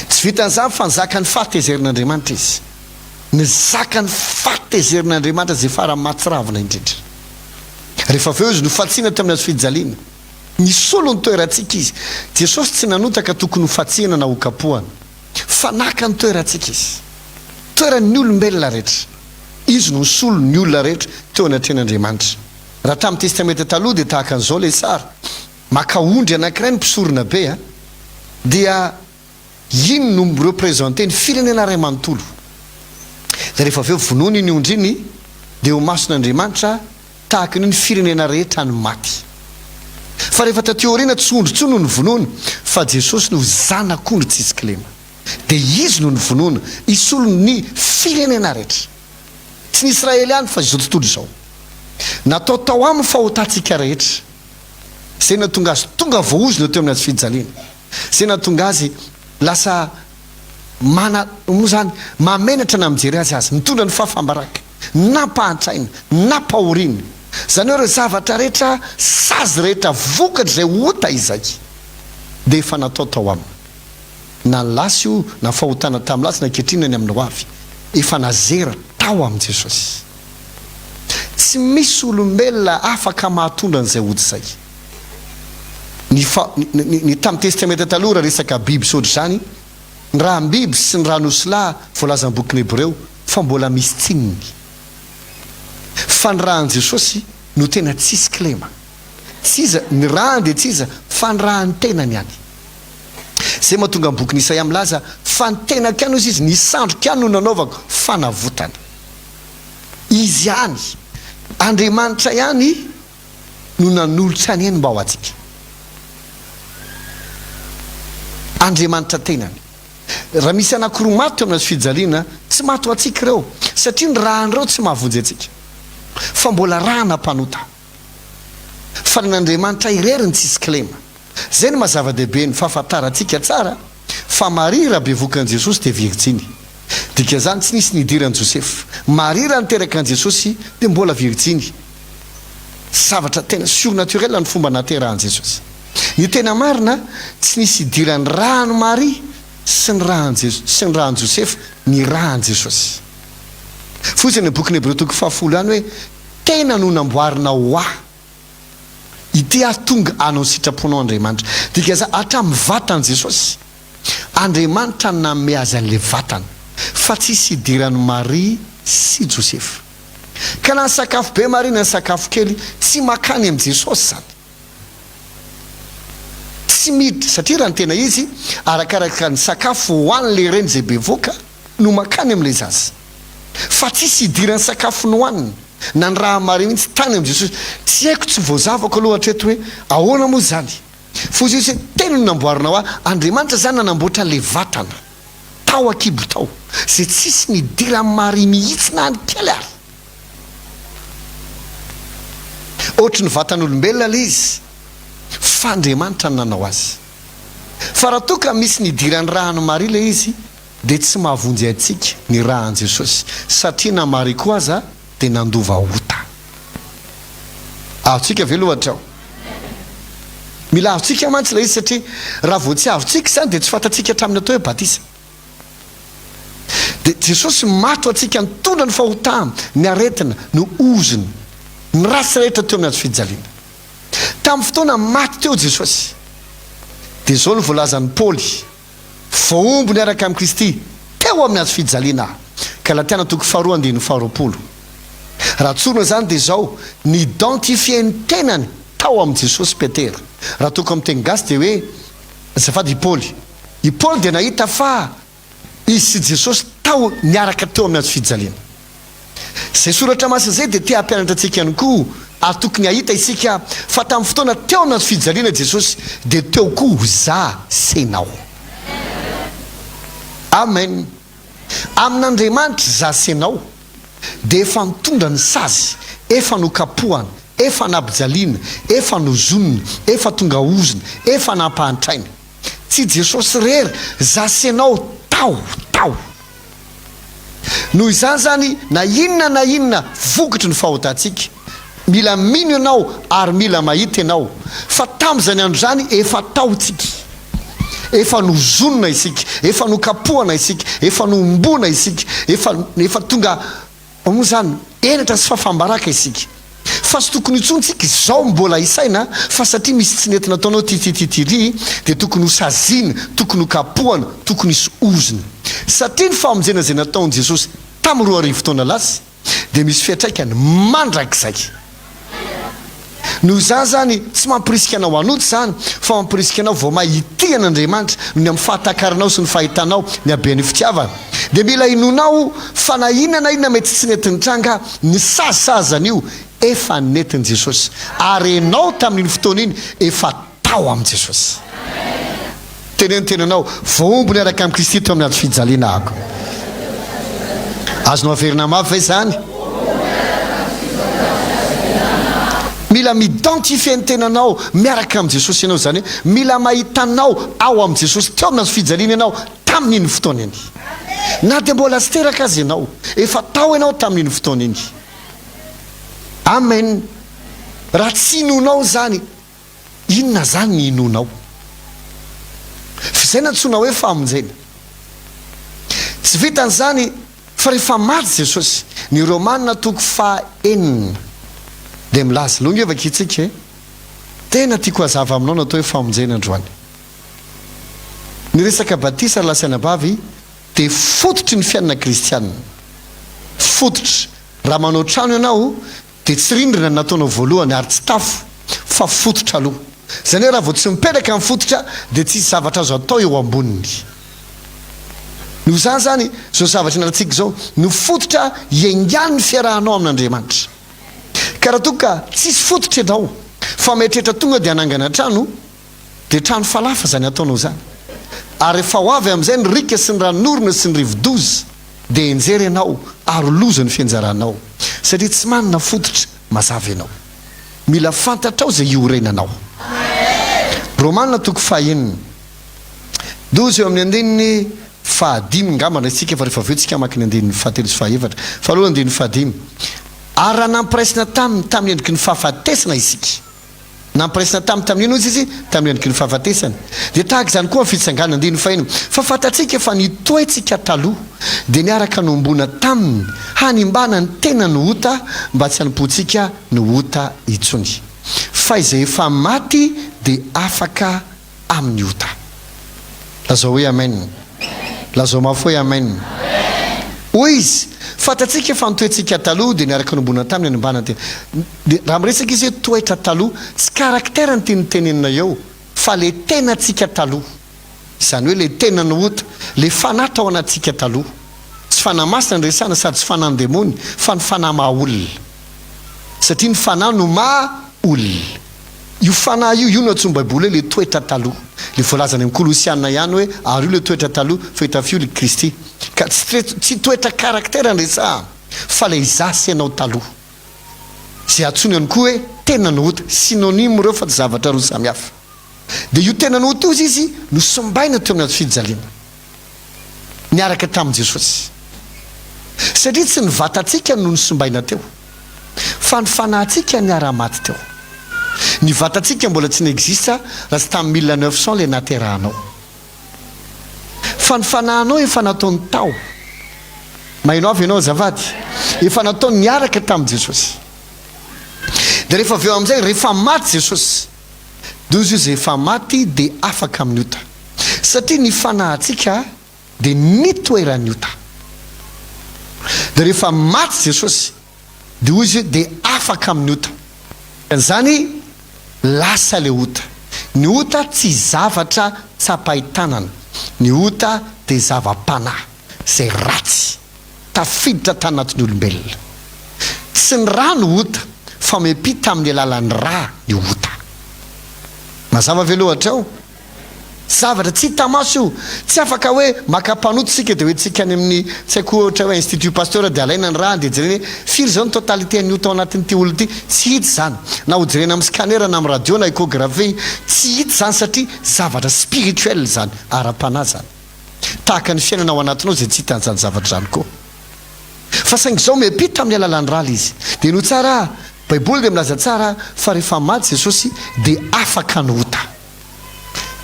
Tsy vitan'izany fa nizaka ny fahatezerin'Andriamanitra izy. Nizaka ny fahatezerin'Andriamanitra izay farany mahatsiravina indrindra. Rehefa avy eo izy nofantsihina tamin'ny hazo fijaliana. Nisolo ny toerantsika izy. Jesosy tsy nanota ka tokony hofantsihina na hokapohana. Fa naka ny toerantsika izy. Toeran'ny olombelona rehetra. Izy no nisolo ny olona rehetra teo anatrehan'Andriamanitra. Raha tamin'ny Testamenta Taloha dia tahaka an'izao ilay sary. Maka ondry anankiray ny mpisorona be a! Dia iny no mi-representer ny firenena iray manontolo. Dia rehefa avy eo vonoina iny ondry iny dia eo imason'Andriamanitra tahaka ny hoe ny firenena rehetra no maty. Fa rehefa taty aoriana tsy ondry intsony no novonoina fa Jesosy no zanak'ondry tsisy kilema. Dia Izy no novonoina hisolo ny firenena rehetra. Tsy ny Israely ihany fa izao tontolo izao. Natao tao aminy fahotantsika rehetra. Izay nahatonga azy tonga voaozona teo amin'ny hazofijaliana. Izay nahatonga azy lasa mana, moa izany, mahamenatra na mijery azy aza. Nitondra ny fahafaham-baraka, nampahantraina, nampahoriana. Izany hoe ireo zavatra rehetra, sazy rehetra vokatr'izay ota izay dia efa natao tao aminy. Na ny lasa io, na fahotana tamin'ny lasa, na ankehitriny na ny amin'ny hoavy. Efa nazera tao amin'i Jesosy. Tsy misy olombelona afaka mahatondra an'izay ody izay. Ny fa, ny, ny, ny tamin'ny Testamenta Taloha raha resaka biby sy ohatr'izany, ny ràm-biby sy ny ràn'osilahy voalazan'ny bokin'ny Hebreo fa mbola misy tsininy. Fa ny ràn'i Jesosy no tena tsisy kilema. Tsy iza, ny ràny dia tsy iza fa ny ràn'ny tenany ihany. Izay mahatonga ny bokin'i Isaia milaza fa ny tenako ihany hozy izy, ny sandriko ihany no nanaovako fanavotana. Izy ihany, Andriamanitra ihany no nanolotra ny ainy mba ho antsika. Andriamanitra tenany. Raha misy anankiroa maty teo amin'ny hazofijaliana, tsy maty ho antsika ireo, satria ny ràn'ireo tsy mahavonjy antsika, fa mbola ràna mpanota. Fa ny an'Andriamanitra irery no tsisy kilema. Izay no maha zava-dehibe ny fahafantarantsika tsara fa Maria raha bevoka an'i Jesosy dia virjiny. Dikan'izany tsy nisy nidiran'i Josefa. Maria raha niteraka an'i Jesosy dia mbola virjiny. Zavatra tena surnaturel ny fomba nahaterahan'i Jesosy. Ny tena marina, tsy nisy idiran'ny ràn'i Maria sy ny ràn'i Jesosy sy ny ràn'i Josefa ny ràn'i Jesosy. Fotsiny ny bokin'ny Hebreo toko fahafolo ihany hoe tena no namboarina ho ahy. Ity aho tonga hanao ny sitraponao Andriamanitra. Dikan'izany hatramin'ny vatan'i Jesosy, Andriamanitra no nanome azy an'ilay vatana, fa tsisy idiran'i Maria sy Josefa. Ka na nisakafo be Maria na nisakafo kely, tsy makany amin'i Jesosy izany. Tsy miditra, satria raha ny tena izy, arakaraka ny sakafo hohanin'ilay reny izay bevoka no makany amin'ilay zaza. Fa tsisy idiran'ny sakafo nohanina, na ny raha Maria mihitsy tany amin'i Jesosy. Tsy haiko, tsy voazavako aloha hatreto hoe ahoana moa izany. Fa hoy Jesosy hoe, teny no namboarinao ahy, Andriamanitra izany nanamboatra ilay vatana tao an-kibo tao, izay tsisy nidiran'i Maria mihitsy na ny kely ary. Ohatry ny vatan'olombelona ilay izy fa Andriamanitra no nanao azy. Fa raha toa ka misy nidiran'ny ràn'i Maria ilay izy dia tsy mahavonjy antsika ny ràn'i Jesosy satria na Maria koa aza dia nandova ota. Azontsika ve aloha hatreo? Mila azontsika mantsy ilay izy satria raha vao tsy azontsika izany dia tsy fantatsika hatramin'ny atao hoe batisa. Dia Jesosy maty ho antsika nitondra ny fahotana, ny aretina, ny ozona, ny ratsy rehetra teo amin'ny hazo fijaliana. Tamin'ny fotoana maty teo Jesosy, dia izao no voalazan'i Paoly, Voahombo niaraka amin'i Kristy teo amin'ny hazo fijaliana aho. Galatiana toko faharoa andininy faharoapolo. Raha tsorina izany dia izao, ni-identifier ny tenany tao amin'i Jesosy Petera. Raha atoko amin'ny teny gasy dia hoe, azafady i Paoly, I Paoly dia nahita fa izy sy Jesosy tao niaraka teo amin'ny hazo fijaliana. Izay soratra masina izay dia te hampianatra antsika ihany koa ary tokony hahita isika fa tamin'ny fotoana teo amin'ny hazo fijaliana Jesosy dia teo koa za sy enao. Amen. Amin'Andriamanitra za sy enao dia efa nitondra ny sazy, efa nokapohana, efa nampijaliana, efa nozonina, efa tonga ozona, efa nampahantraina. Tsy Jesosy irery, za sy enao tao, tao. Noho izany zany na inona na inona vokatry ny fahotantsika, mila mino ianao ary mila mahita ianao fa tamin'izany andro izany efa tao tsika, efa nozonina isika, efa nokapohana isika, efa nohomboana isika, efa efa tonga Moa izany henatra sy fahafaham-baraka isika? Fa tsy tokony intsony tsika izao mbola hisaina fa satria misy tsy nety nataonao ty ty ty ty ry dia tokony ho saziana, tokony ho kapohana, tokony hisy ozona. Satria ny famonjena izay nataon'i Jesosy tamin'ny 2000 taona lasa dia misy fiantraikany mandrakizay. Noho izany izany, tsy mampirisika anao hanota izany, fa mampirisika anao vao may hitia an'Andriamanitra noho ny amin'ny fahatakaranao sy ny fahitanao ny haben'ny fitiavany. Dia mila inoanao fa na inona na inona mety tsy nety nitranga, ny sazy sahaza an'io efa nentin'i Jesosy. Ary enao tamin'iny fotoana iny efa tao amin'i Jesosy. Teneno ny tenanao, voahombo niaraka amin'i Kristy teo amin'ny hazo fijaliana aho. Azonao averina mafy ve izany? Mila mi-identifier ny tenanao miaraka amin'i Jesosy ianao, izany hoe mila mahita anao ao amin'i Jesosy teo amin'ny hazo fijaliana ianao tamin'iny fotoana iny. Na dia mbola tsy teraka aza ianao, efa tao ianao tamin'iny fotoana iny. Amen. Raha tsy inoanao izany, Inona izany ny inoanao? F'izay nantsoina hoe famonjena. Tsy vitan'izany fa rehefa maty Jesosy, ny Romana toko faha enina dia milaza, aloha nge vakintsika e! Tena tiako hazava aminao ny atao hoe famonjena androany. Ny resaka batisa ry lahy sy anabavy dia fototry ny fiainana kristianina. Fototra. Raha manao trano ianao Dia tsy rindrina no nataonao voalohany ary tsy tafo fa fototra aloha. Izany hoe raha vao tsy mipetraka ny fototra dia tsisy zavatra azo atao eo amboniny. Noho izany izany, izao zavatra ianarantsika izao no fototra iaingan'ny fiarahanao amin'Andriamanitra. Ka raha toa ka tsisy fototra ianao fa mieritreritra tonga dia hanangana trano dia trano falafa izany ataonao izany. Ary rehefa ho avy amin'izay ny riaka sy ny ranonorona sy ny rivodoza, dia hianjera ianao ary ho loza ny fianjaranao, satria tsy manana fototra mazava ianao. Mila fantatrao izay iorenanao. Romana toko fahenina. Doza eo amin'ny andininy fahadimy ngamba ndray tsika fa rehefa avy eo tsika hamaky ny andininy fahatelo sy fahaefatra. Fa aloha andininy fahadimy. Ary raha nampiraisina taminy tamin'ny endriky ny fahafatesana isika. Nampiraisina taminy tamin'ny inona hozy izy? Tamin'ny endriky ny fahafatesana. Dia tahaka izany koa ny fitsanganana, andininy faheno. Fa fantatsika fa ny toetsika taloha dia niaraka nohomboana taminy hanimbana ny tenan'ny ota mba tsy hanompoantsika ny ota intsony. Fa izay efa maty dia afaka amin'ny ota. Lazao hoe Amen. Lazao mafy hoe Amen. Hoy izy, Fantatsika fa ny toetsika taloha dia niaraka nombona taminy hanimbana ny tena. Dia raha miresaka izy hoe toetra taloha, tsy caractère no tiany tenenina eo fa le tenantsika taloha. Izany hoe le tenan'ny ota, le fanahy tao anatintsika taloha. Tsy fanahy masina no resahana sady tsy fanahin-demony fa ny fanahy maha olona. Satria ny fanahy no maha olona. Io fanahy io, io no antsoin'ny Baiboly hoe ilay toetra taloha. Ilay voalaza any amin'ny Kolosiana ihany hoe ary io ilay toetra taloha fa itafio ilay Kristy. Ka tsy tsy toetra caractère no resahana fa ilay izaho sy ianao taloha. Izay antsoina ihany koa hoe tenan'ny ota. Synonyme ireo fa tsy zavatra roa samy hafa. Dia io tenan'ny ota io izy nosimbaina teo amin'ny hazofijaliana. Niaraka tamin'i Jesosy. Satria tsy ny vatantsika no nosimbaina teo, fa ny fanahintsika niara-maty teo. Ny vatantsika mbola tsy ni-existe raha tsy tamin'ny 1900 ilay nahaterahanao. Fa ny fanahinao efa nataony tao. Maheno avy ianao azafady? Efa nataony niaraka tamin'i Jesosy. Dia rehefa avy eo amin'izay, rehefa maty Jesosy, dia hoy izy hoe izay efa maty dia afaka amin'ny ota. Satria ny fanahintsika dia nitoeran'ny ota. Dia rehefa maty Jesosy, dia hoy izy hoe dia afaka amin'ny ota. Izany lasa ilay ota. Ny ota tsy zavatra tsapain-tanana. Ny ota dia zava-panahy izay ratsy tafiditra tanatin'ny olombelona. Tsy ny ra no ota fa miampita amin'ny alalan'ny ra ny ota. Mazava ve aloha hatreo? Zavatra tsy hita maso io. Tsy afaka hoe maka mpanota isika dia hoentintsika any amin'ny tsy haiko ohatra hoe institut pasteur dia alaina ny rà dia jerena hoe firy izao ny totalité an'ny ota ao anatin'ity olona ity. Tsy hita izany. Na ho jerena amin'ny scanner na amin'ny radio na echographie. Tsy hita izany satria zavatra spirituel izany, ara-panahy izany. Tahaka ny fiainana ao anatinao izay tsy hita an'izany zavatra izany koa. Fa saingy izao miampita amin'ny alalan'ny rà ilay izy. Dia henoy tsara, Baiboly dia milaza tsara fa rehefa maty Jesosy dia afaka ny ota.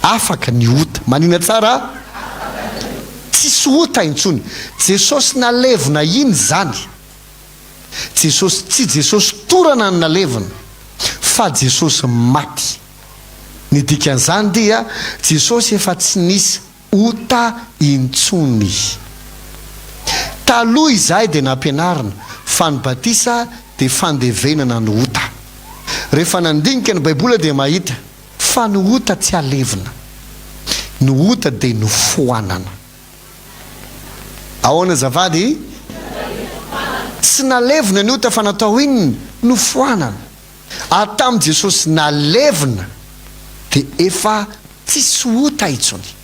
Afaka ny ota. Manina tsara? Tsisy ota intsony. Jesosy nalevina iny izany. Jesosy, tsy Jesosy torana no nalevina, fa Jesosy maty. Ny dikan'izany dia Jesosy efa tsy nisy ota intsony. Taloha izahay dia nampianarina fa ny batisa dia fandevenana ny ota. Rehefa nandinika ny Baiboly aho dia mahita fa ny ota tsy alevina. Ny ota dia nofoanana. Ahoana azafady? Tsy nalevina ny ota fa natao inona? Nofoanana. Ary tamin'i Jesosy nalevina dia efa tsisy ota intsony.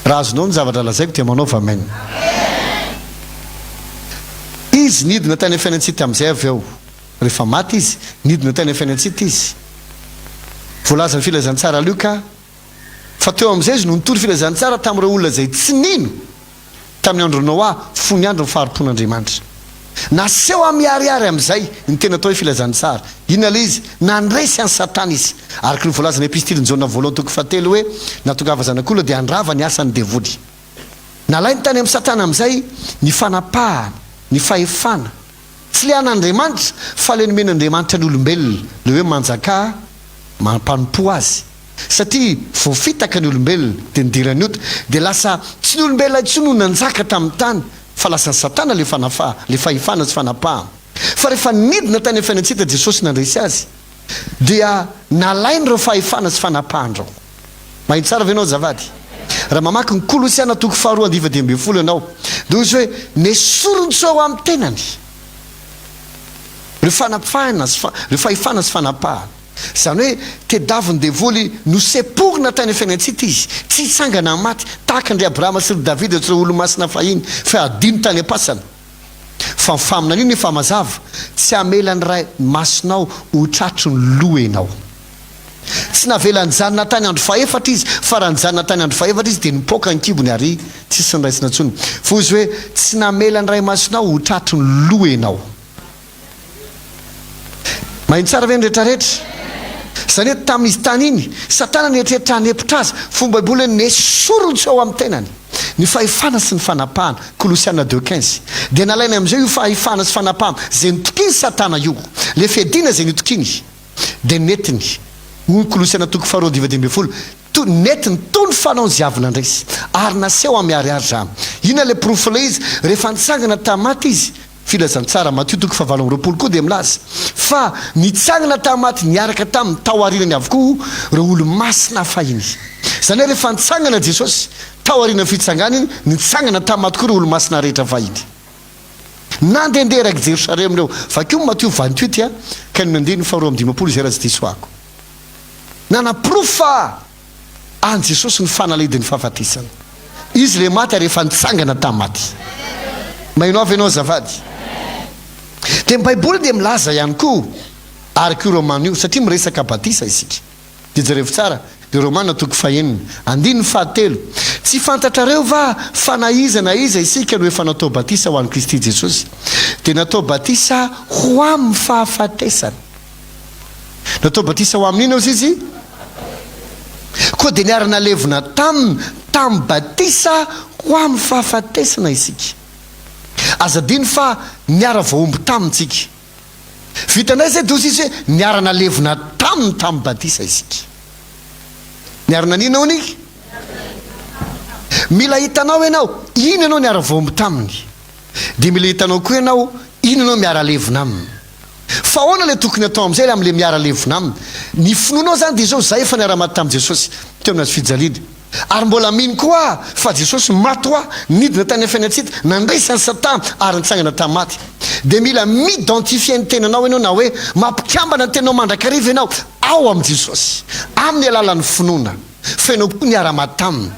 Raha azonao ny zavatra lazaiko dia manaova amen. Izy nidina tany amin'ny fiainan-tsy hita amin'izay avy eo. Rehefa maty Izy, nidina tany amin'ny fiainan-tsy hita Izy. Voalazan'ny filazantsara Lioka fa teo amin'izay Izy no nitory filazantsara tamin'ireo olona izay tsy nino. Tamin'ny andron'i Noa, fony andro ny fahari-pon'Andriamanitra. Naseho miharihary amin'izay ny tena atao hoe filazantsara. Inona ilay izy? Nandresy an'i Satana izy. Araka ny voalazan'ny epistilin'i Jaona voalohany toko fahatelo hoe, Nahatongava Zanak'olona dia handrava ny asan'ny devoly. Nalainy tany amin'i Satana amin'izay ny fanapahana, ny fahefana. Tsy ilay an'Andriamanitra, fa ilay nomen'Andriamanitra ny olombelona, ilay hoe manjakà, mampanompoa azy. Satria voafitaka ny olombelona, dia nidiran'ny ota, dia lasa tsy ny olombelona intsony no nanjaka tamin'ny tany, fa lasan'i Satana ilay fanafaha, ilay fahefana sy fanapahana. Fa rehefa nidina tany amin'ny fiainan-tsy hita Jesosy nandresy azy, dia nalainy ireo fahefana sy fanapahana ireo. Maheno tsara ve ianao azafady? Raha mamaky ny Kolosiana toko faharoa andiva 15 ianao, dia hoy izy hoe, Nesoriny tsy ho eo amin'ny tenany ireo fanapahana sy, ireo fahefana sy fanapahana. Izany hoe tedavin'ny devoly noseporina tany amin'ny fiainan-tsita izy, tsy hitsangana amin'ny maty, tahaka an-dry Abrahama sy ry Davida sy ireo olo-masina fahiny, fa hadino tany am-pasana. Fa ny faminaniana efa mazava, tsy hamela ny Ray Masinao ho tratry ny lo ianao. Tsy navela nijanona tany andro fahefatra izy, fa raha nijanona tany andro fahefatra izy dia nipoaka ny kibony ary tsisy niraisina intsony. Fa hoy izy hoe, tsy namela ny Ray Masinao ho tratry ny lo ianao. Maheno tsara ve ny retraretra? Izany hoe tamin'izy tany iny, Satana nieritreritra hanepotra azy, fomba Baiboly hoe nesoriny tsy ao amin'ny tenany ny fahefana sy ny fanapahana, Kolosiana deux 15. Dia nalainy amin'izay io fahefana sy fanapahana izay nitokian'i Satana io, ilay fiadiana izay nitokiany, dia nentiny, hoy ny Kolosiana toko faharoa andininy 15, to, nentiny toy ny fanaony izay avy nandresy, ary naseho amiharihary izany. Inona ilay porofo ilay izy? Rehefa nitsangana tamin'ny maty izy, Filazantsara Matio toko fahavalo amby 20 koa dia milaza fa nitsangana tamin'ny maty niaraka taminy tao aorianany avokoa ireo olo-masina fahiny. Izany hoe rehefa nitsangana Jesosy, tao aorianan'ny fitsanganany, nitsangana tamin'ny maty koa ireo olo-masina rehetra fahiny. Nandehandeha erak'i Jerosalema ireo. Vakio ny Matio 28 a, ka ny andininy faharoa amby 50 izay raha tsy diso ahako. Nanaporofo fa An'i Jesosy ny fanalahidin'ny fahafatesana. Izy ilay maty ary efa nitsangana tamin'ny maty. Maheno ahy ve ianao azafady? Dia ny Baiboly dia milaza ihany koa, araka io Romana io, satria miresaka batisa isika. Dia jerevo tsara, ny Romana toko fahenina, andininy fahatelo, Tsy fantatrareo va fa na iza na iza isika no efa natao batisa ho an'i Kristy Jesosy, dia natao batisa ho amin'ny fahafatesana. Natao batisa ho amin'inona ozy izy? Koa dia niara-nalevina taminy tamin'ny batisa ho amin'ny fahafatesana isika. Aza adino fa niara-voahombo taminy isika. Vitanay izay dia ozy izy hoe niara-nalevina taminy tamin'ny batisa isika. Niara-naninona hono izy? Mila hitanao ianao, ino ianao niara-voahombo taminy. Dia mila hitanao koa ianao, ino ianao miara-levona aminy. Fa ahoana ilay tokony atao amin'izay ilay amin'ilay miara-levona aminy? Ny finoanao izany dia izao, izaho efa niara-maty tamin'i Jesosy teo amin'ny hazo fijaliana. Ary mbola mino koa aho fa Jesosy maty ho ahy, nidina tany amin'ny fiainan-tsita, nandresy an'i Satana ary nitsangana tamin'ny maty. Dia mila mi-identifier ny tenanao ianao na hoe mampikambana ny tenanao mandrakariva ianao ao amin'i Jesosy, amin'ny alalan'ny finoana fa ianao koa niara-maty taminy.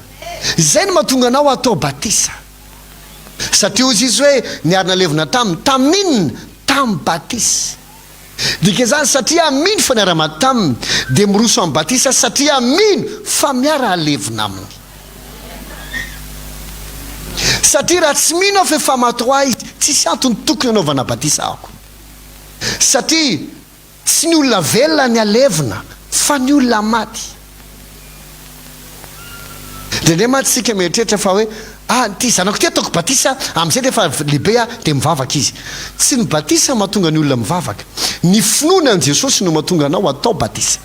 Izay no mahatonga anao hatao batisa. Satria hozy izy hoe niara-nalevina taminy. Tamin'inona? Tamin'ny batisa. Dikan'izany, satria mino fa niara-maty taminy, dia miroso amin'ny batisa satria mino fa miara-halevina aminy. Satria raha tsy mino aho fa efa maty ho ahy izy, tsisy antony tokony hanaovana batisa ahako. Satria Tsy ny olona velona ny alevina fa ny olona maty. Indraindray mantsy isika mieritreritra fa hoe ah ity zanako ity ataoko batisa amin'izay rehefa lehibe aho dia mivavaka izy. Tsy ny batisa mahatonga ny olona mivavaka. Ny finoana an'i Jesosy no mahatonga anao atao batisa.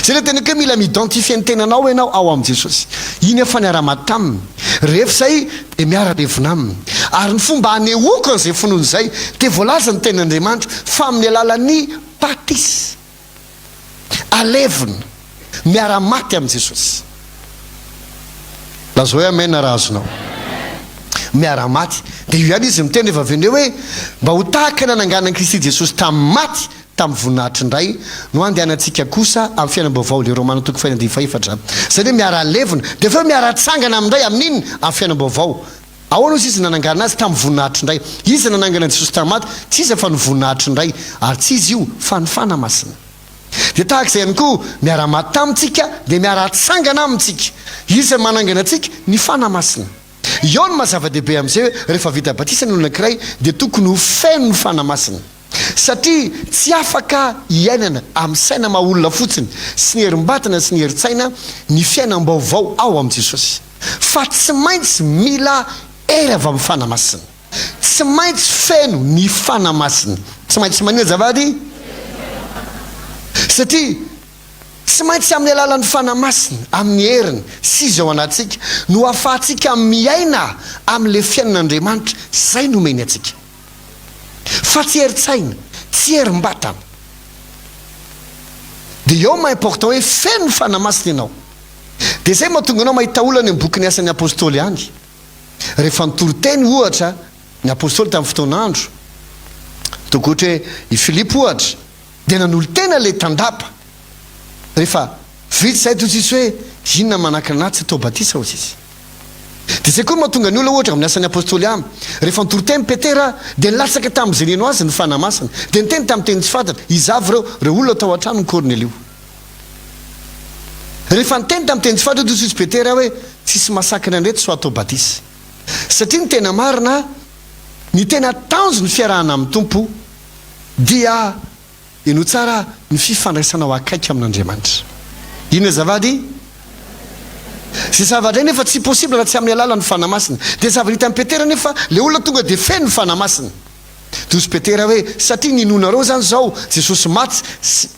Zay le teniko hoe mila mi-identifier ny tenanao ianao ao amin'i Jesosy. Iny aho fa niara-maty taminy. Rehefa izay dia miara-levona aminy. Ary ny fomba hanehoako an'izay finoana izay dia voalaza ny tenin'Andriamanitra fa amin'ny alalan'ny batisa. Alevina. Miara-maty amin'i Jesosy. Lazao hoe Amen raha azonao. Miara-maty. Dia io ihany izy miteny rehefa avy eo indray hoe mba ho tahaka ny nananganan'i Kristy Jesosy tamin'ny maty Tamin'ny voninahitry ny Ray no handehanantsika kosa amin'ny fiainam-baovao, le Romana toko fahenina andininy fahefatra. Izany hoe miara-levona, dia avy eo miara-tsangana amin'ny Ray amin'ny inona? Amin'ny fiainam-baovao. Ahoana hozy izy nanangana azy? Tamin'ny voninahitry ny Ray. Iza nanangana an'i Jesosy tamin'ny maty? Tsy iza fa ny voninahitry ny Ray. Ary tsy iza io fa ny Fanahy Masina. Dia tahaka izay ihany koa, miara-maty tamintsika, dia miara-tsangana amintsika. Iza no manangana antsika? Ny Fanahy Masina. Eo no maha zava-dehibe amin'izay hoe rehefa vita batisa ny olona anankiray dia tokony ho feno ny Fanahy Masina. Satria tsy afaka iainana amin'ny saina maha olona fotsiny sy ny herim-batana sy ny herin-tsaina ny fiainam-baovao ao amin'i Jesosy. Fa tsy maintsy mila hery avy amin'ny Fanahy Masina. Tsy maintsy feno ny Fanahy Masina. Tsy maintsy manina azafady? Satria tsy maintsy amin'ny alalan'ny Fanahy Masina, amin'ny heriny sy Izy ao anatintsika no ahafahantsika miaina amin'ilay fiainan'Andriamanitra izay nomeny antsika. Fa tsy herin-tsaina, tsy herim-batana. Dia eo maha important hoe feno ny Fanahy Masina ianao. Dia izay mahatonga anao mahita olona any amin'ny bokin'ny Asan'ny Apostoly any. Rehefa nitory teny ohatra ny Apostoly tamin'ny fotoan'andro, ataoko ohatra hoe i Filipo ohatra. Dia nanolo-tena ilay tandapa. Rehefa vita izay dia hoy Jesosy hoe, Inona manakana ahy tsy hatao batisa? hoy izy. Dia izay koa no mahatonga ny olona ohatra amin'ny Asan'ny Apostoly am. Rehefa nitory teny Petera dia nilatsaka tamin'izay nino azy ny Fanahy Masina. Dia niteny tamin'ny teny tsy fantatra, iza avy ireo? Ireo olona tao an-tranon'i Kornelio. Rehefa niteny tamin'ny teny tsy fantatra hoy Jesosy Petera hoe, Tsisy masakana an'ireto sao hatao batisa. Satria ny tena marina, ny tena tanjon'ny fiarahana amin'ny Tompo dia Henoy tsara ny fifandraisanao akaiky amin'Andriamanitra. Inona azafady? Izay zavatra izay nefa tsy possible raha tsy amin'ny alalan'ny Fanahy Masina. Dia zavatra hitan'i Petera nefa ilay olona tonga dia feno ny Fanahy Masina. Dia hozy Petera hoe, satria ninoanareo izany izao, Jesosy maty,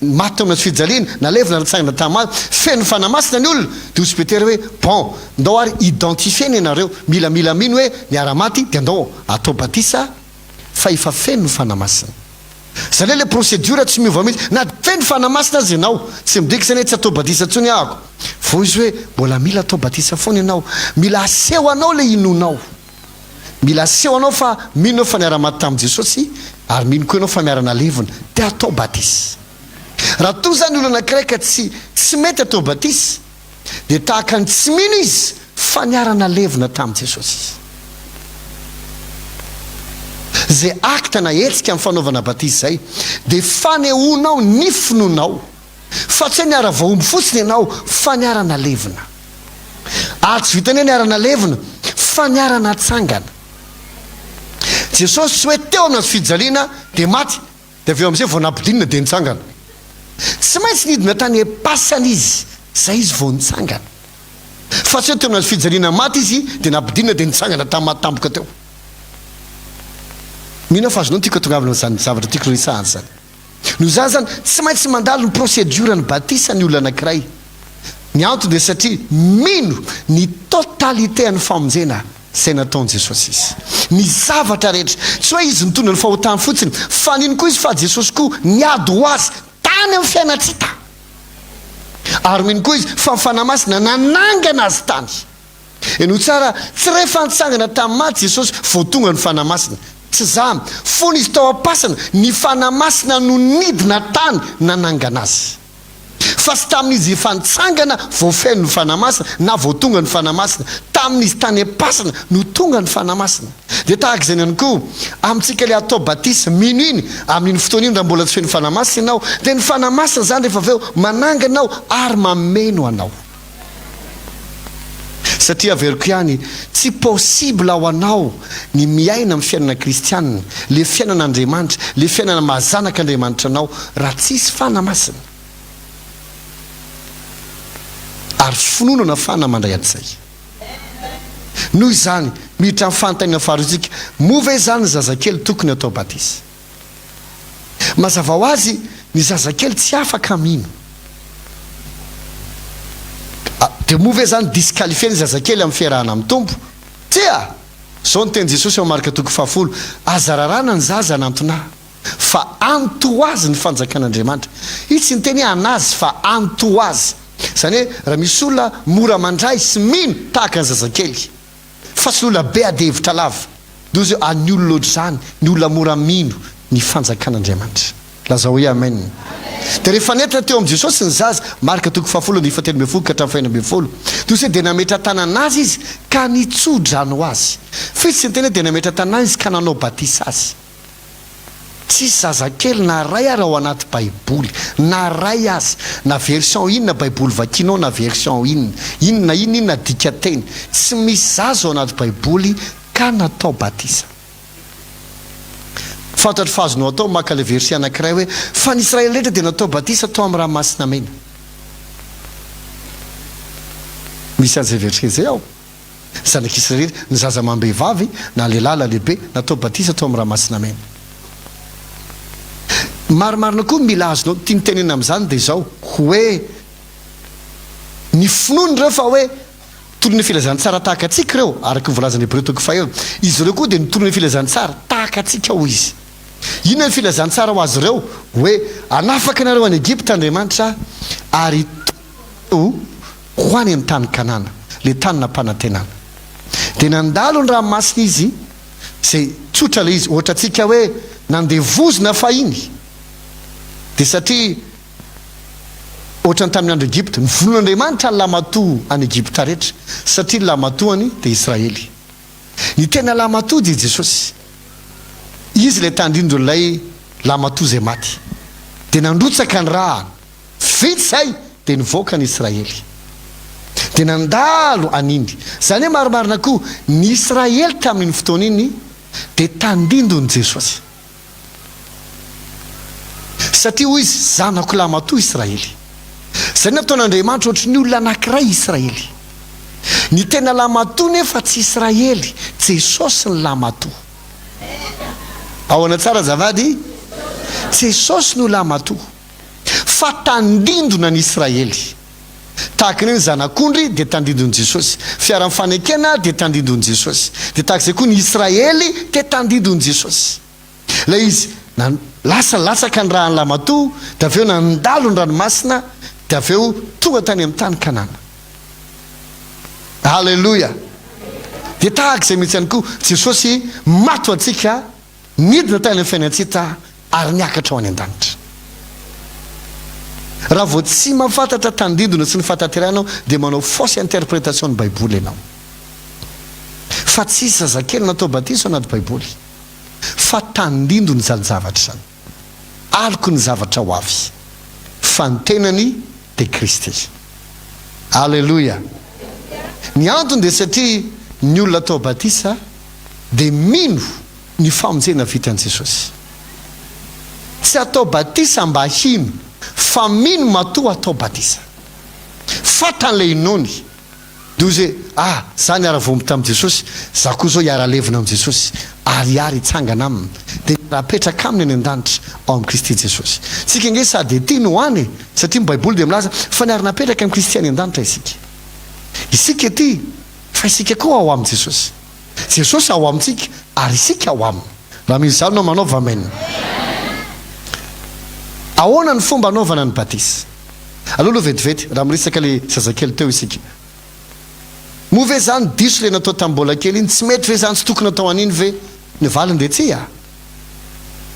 maty teo amin'ny hazofijaliana, nalevina ary nitsangana tamin'ny maty, feno ny Fanahy Masina ny olona. Dia hozy Petera hoe, bon, ndao ary identifier-na ianareo, mila mila mino hoe niara-maty dia ndao atao batisa fa efa feno ny Fanahy Masina. Zany hoe le procédure tsy miova mihitsy. Na dia feno Fanahy Masina aza ianao, tsy midika izany hoe tsy atao batisa intsony ahako. Vao izy hoe mbola mila atao batisa foana ianao. Mila aseho anao le inoanao. Mila aseho anao fa mino ianao fa niara-maty tamin'i Jesosy ary mino koa ianao fa miara-nalevina. Dia atao batisa. Raha toa izany olona anankiray ka tsy tsy mety atao batisa, Dia tahaka ny tsy mino izy fa niara-nalevina tamin'i Jesosy izy. Izay acte na hetsika amin'ny fanaovana batisa izay dia fanehoanao ny finoanao fa tsy hoe niara-voahombo fotsiny ianao fa niara-nalevina. Ary tsy vitan'ny hoe niara-nalevina fa niara-natsangana. Jesosy tsy hoe teo amin'ny hazofijaliana dia maty Dia avy eo amin'izay vao nampidinina dia nitsangana. Tsy maintsy nidina tany am-pasana izy, izay izy vao nitsangana. Fa tsy hoe teo amin'ny hazo fijaliana maty izy dia nampidinina dia nitsangana tamin'ny maty tampoka teo. Mino aho fa azonao ny tiako hatongavana amin'izany zavatra tiako resahana izany. Noho izany izany, tsy maintsy mandalo ny procédure ny batisa ny olona anankiray. Ny antony dia satria mino ny totalité an'ny famonjena izay nataon'i Jesosy izy. Ny zavatra rehetra. Tsy hoe izy nitondra ny fahotany fotsiny, fa nino koa izy fa Jesosy koa niady ho azy tany amin'ny fiainan-tsy hita. Ary mino koa izy fa ny Fanahy Masina nanangana azy tany. Henoy tsara, tsy rehefa nitsangana tamin'ny maty Jesosy vao tonga ny Fanahy Masina. Tsy izany. Fony izy tao am-pasana, ny Fanahy Masina no nidina tany nanangana azy. Fa tsy tamin'izy efa nitsangana vao feno ny Fanahy Masina na vao tonga ny Fanahy Masina. Tamin'izy tany am-pasana no tonga ny Fanahy Masina. Dia tahaka izany ihany koa, amintsika ilay atao batisa, mino iny, amin'iny fotoana iny raha mbola tsy feno Fanahy Masina ianao, dia ny Fanahy Masina izany rehefa avy eo manangana anao ary mameno anao. Satria averiko ihany, tsy possible ho anao ny miaina amin'ny fiainana kristianina, le fiainan'Andriamanitra, le fiainana maha zanak'Andriamanitra anao raha tsisy Fanahy Masina. Ary finoana na fana mandray an'izay. Noho izany, miditra amin'ny fanontaniana faharoa isika, moa ve izany ny zazakely tokony hatao batisa? Mazava ho azy, ny zazakely tsy afaka mino. Dia moa ve izany disqualifier ny zazakely amin'ny fiarahana amin'ny Tompo? Tsia! Izao no tenin'i Jesosy ao Marka toko fahafolo, Aza raràna ny zaza hanantona Ahy, fa antohazy ny fanjakan'Andriamanitra. Izy tsy niteny hoe an'azy, fa antohazy. Izany hoe, raha misy olona mora mandray sy mino tahaka ny zazakely. Fa tsy olona be ady hevitra lava. Dia hozy hoe an'ny olona ohatr'izany, ny olona mora mino ny fanjakan'Andriamanitra. Lazao hoe Amen. Dia rehefa nentina teo amin'i Jesosy ny zaza, Marka toko fahafolo andininy fahatelo ambinifolo ka hatramin'ny fahenina ambinifolo, dia hozy hoe dia nametra-tanana azy izy ka nitso-drano azy. Fa izy tsy niteny hoe dia nametra-tanana izy ka nanao batisa azy. Tsisy zazakely na ray ary ao anaty baiboly, na ray aza, na version inona baiboly vakianao na version inona, inona inona inona dikateny, tsy misy zaza ao anaty baiboly ka natao batisa. Fantatro fa azonao atao maka ilay verset anankiray hoe fa ny Israely rehetra dia natao batisa tao amin'ny ranomasina mena. Misy an'izay verset izay ao. Zanak'Israely, ny zaza amam-behivavy, na lehilahy na lehibe, natao batisa tao amin'ny Ranomasina Mena. Marimarina koa ny mila azonao tiany tenenina amin'izany dia izao, hoe ny finoany ireo fa hoe tolon'ny filazantsara tahaka antsika ireo, araka ny voalazan'ny Hebreo toko fahaefatra. Izy ireo koa dia nitolona ny filazantsara tahaka antsika, hoy izy. Inona ny filazantsara ho azy ireo? Hoe hanafaka anareo any Egypta Andriamanitra ary hitondra anareo ho any amin'ny tany Kanana, ilay tany nampanantenana. Dia nandalo ny ranomasina izy, izay tsotra ilay izy, ohatra antsika hoe nandevozina fahiny. Dia satria ohatran'ny tamin'ny andro Egypta, novonoin'Andriamanitra ny lahimatoa any Egypta rehetra, satria ny lahimatoany dia Israely. Ny tena lahimatoa dia Jesosy. Izy ilay tandindon'ilay lahimatoa izay maty. Dia nandrotsaka ny ràny. Vita izay dia nivoaka ny Israely. Dia nandalo an'iny. Izany hoe marimarina koa, ny Israely tamin'iny fotoana iny dia tandindon'i Jesosy. Satria hoy izy, Zanako lahimatoa Israely. Izay nataon'Andriamanitra ohatry ny olona anankiray Israely. Ny tena lahimatoa nefa tsy Israely, Jesosy ny lahimatoa. Ahoana tsara azafady? Jesosy no lahimatoa. Fa tandindona ny Israely. Tahaka ny hoe ny zanak'ondry dia tandindon'i Jesosy. Fiaran'ny fanekena dia tandindon'i Jesosy. Dia tahaka izay koa ny Israely dia tandindon'i Jesosy. Ilay izy, na, lasa latsaka ny ràn'ny lamatoa, dia avy eo nandalo ny ranomasina, dia avy eo tonga tany amin'ny tany Kanana. Aleloia! Dia tahaka izay mihitsy ihany koa, Jesosy maty ho antsika, Nidina tany amin'ny fiainan-tsy-hita ary niakatra ho any an-danitra. Raha vao tsy mahafantatra tandindona sy ny fahatanterahana ianao dia manao fausse interprétation ny baiboly ianao. Fa tsisy zazakely natao batisa ao anaty baiboly. Fa tandindona izany zavatra izany. Aloky ny zavatra ho avy. Fa ny tenany dia Kristy. Aleloia! Ny antony dia satria ny olona atao batisa dia mino ny famonjena vitan'i Jesosy. Tsy atao batisa mba hino fa mino matoa atao batisa. Fantany ilay inoany. Dia hoy izy hoe, Ah, za niara-voambo tamin'i Jesosy, za koa izao hiara-levona amin'i Jesosy, ary hiara hitsangana Aminy, dia miara-petraka Aminy any an-danitra ao amin'i Kristy Jesosy. Tsika ange sady ety no any e, satria ny Baiboly dia milaza fa niara-napetraka amin'i Kristy any an-danitra isika. Isika ety, fa isika koa ao amin'i Jesosy. Jesosy ao amintsika ary isika ao Aminy. Raha mino izany ianao manaova Amen. Ahoana ny fomba anaovana ny batisa? Aleo aloha vetivety raha miresaka ilay zazakely teo isika. Moa ve izany diso ilay natao tamin'ny mbola kely iny? Tsy mety ve izany? Tsy tokony natao an'iny ve? Ny valiny dia tsia.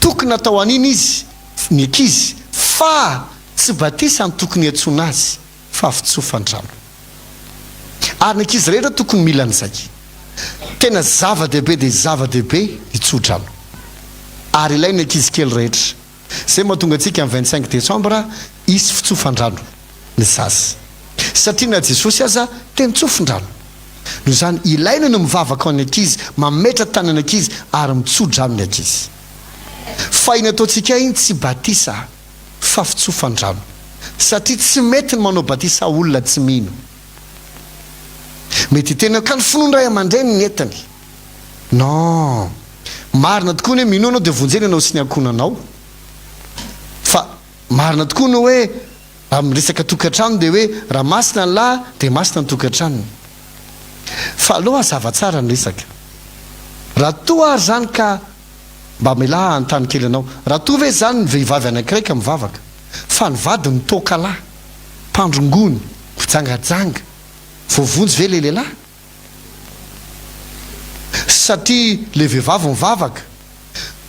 Tokony natao an'iny izy, ny ankizy, fa tsy batisa no tokony hiantsoana azy fa fitsofan-drano. Ary ny ankizy rehetra tokony mila an'izay. Tena zava-dehibe dia zava-dehibe ny tso-drano. Ary ilain'ny ankizy kely rehetra. Izay mahatonga antsika amin'ny 25 décembre hisy fitsofan-drano ny zaza. Satria na Jesosy aza dia nitsofin-drano. Noho izany ilaina ny mivavaka ho an'ny ankizy, mametra tanana ankizy ary mitso-drano ny ankizy. Fa iny ataontsika iny tsy batisa fa fitsofan-drano. Satria tsy mety ny manao batisa olona tsy mino. Mety hiteny aho ka ny finoan'ny ray aman-dreny ny entiny. Non. Marina tokoa ny hoe minoa anao dia vonjena ianao sy ny ankohonanao. Fa marina tokoa ny hoe raha miresaka tokantrano dia hoe raha masina ny lahy dia masina ny tokantranony. Fa aleo hazava tsara ny resaka. Raha toa ary izany ka mba amelà aho hanontany kely anao, raha toa ve izany ny vehivavy anankiray ka mivavaka fa ny vadiny toaka lahy, mpandrongony, mpijangajanga, voavonjy ve ilay lehilahy? Satria le vehivavy mivavaka,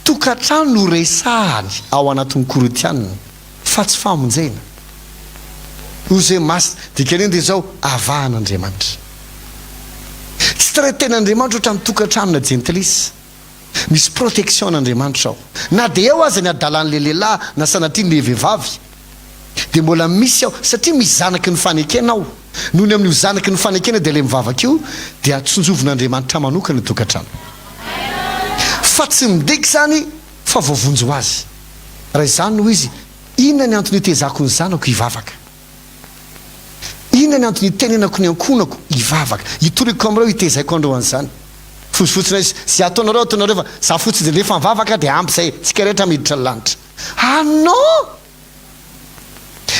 tokantrano no resahany ao anatin'ny Korintianina fa tsy famonjena. Hoy hoe masina, dikan'iny dia izao, avahan'Andriamanitra. Tsy traiten'Andriamanitra ohatran'ny tokantranona jentilisa. Misy protection an'Andriamanitra ao. Na dia eo aza ny hadalan'ilay lehilahy na sanatria ny vehivavy dia mbola misy ao satria misy zanaky ny fanekena ao. Noho ny amin'io zanaky ny fanekena dia ilay mivavaka io dia tsinjovin'Andriamanitra manokana ny tokantrano. Fa tsy midika izany fa voavonjy ho azy. Raha izany no izy, inona ny antony hitezako ny zanako hivavaka? Inona ny antony hitenenako ny ankohonako hivavaka? Hitoriako amin'ireo, hitezaiko an'ireo an'izany. Fotsifotsy indray izy, Izay ataonareo ataonareo fa za fotsiny dia rehefa mivavaka dia ampy izay, tsika rehetra miditra ny lanitra. Ah non!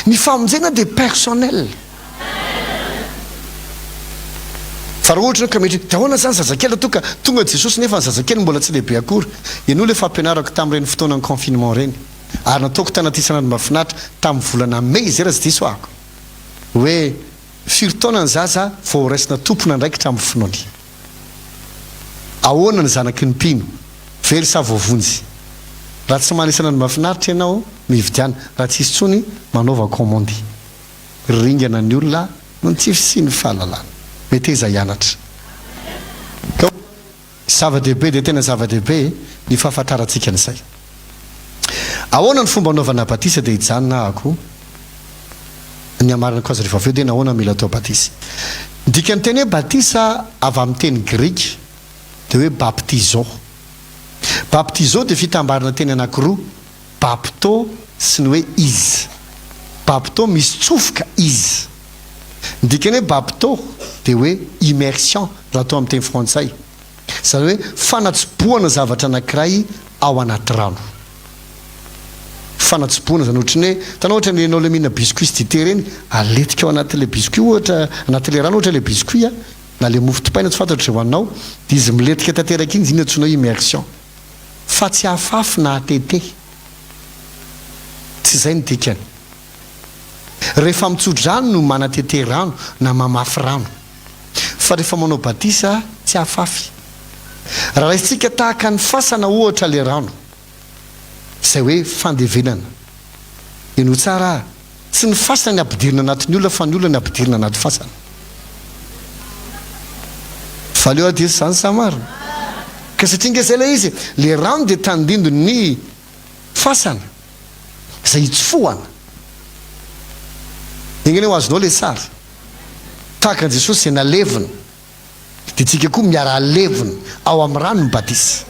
Ny famonjena dia personnel. Fa raha ohatra ka mety hoe, dia ahoana izany zazakely raha toa ka tonga Jesosy nefa ny zazakely mbola tsy lehibe akory? Henoy ilay fampianarako tamin'ireny fotoanan'ny confinement ireny. Ary nataoko tanaty isan'andro mahafinaritra tamin'ny volana mey izay raha tsy diso ahako hoe firy taona ny zaza vao ho raisina tompon'andraikitra amin'ny finoany. Ahoana ny zanaky ny mpino? Very sa voavonjy? Raha tsy manana isan'andro mahafinaritra ianao, mividiana. Raha tsisy intsony, manaova kaomandy. Ringana ny olona noho ny tsy fisian'ny fahalalana. Meteza hianatra. Ka zava-dehibe dia tena zava-dehibe ny fahafantarantsika an'izay. Ahoana ny fomba anaovana batisa dia hijanona ahako ny hamarinako azy rehefa avy eo dia nahoana mila atao batisa. Ny dikan'ny teny hoe batisa avy amin'ny teny grika dia hoe baptizo. Baptizo dia fitambarana teny anankiroa, bapto sy ny hoe iz. Bapto misy tsofoka iz. Ny dikan'ny hoe bapto dia hoe immersion raha atao amin'ny teny frantsay. Izany hoe fanatsobohana zavatra anankiray ao anaty rano. Fanatsobohana izany ohatry ny hoe, hitanao ohatra ny ianao ilay mihinana biscuit sy dite ireny, aletika ao anatin'ilay biscuit ohatra, anatin'ilay rano ohatra ilay biscuit an, na ilay mofo dipaina tsy fantatro izay hohaninao, dia izy milentika tanteraka iny, iny antsoina hoe immersion. Fa tsy hafafy na hatete. Tsy izay no dikany. Rehefa mitso-drano no manatete rano na mamafy rano. Fa rehefa manao batisa tsy hafafy. Raha raisintsika tahaka ny fasana ohatra ilay rano, izay hoe fandevenana. Henoy tsara ah! Tsy ny fasana ny ampidirina anatin'ny olona fa ny olona ny ampidirina anaty fasana. Valio aho diso izany sa marina? Ka satria ange izay ilay izy e! Ilay rano dia tandindon'ny fasana izay itsofohana. Enga anie ho azonao ilay sary. Tahaka an'i Jesosy izay nalevina. Dia tsika koa miara-alevina ao amin'ny rano ny batisa.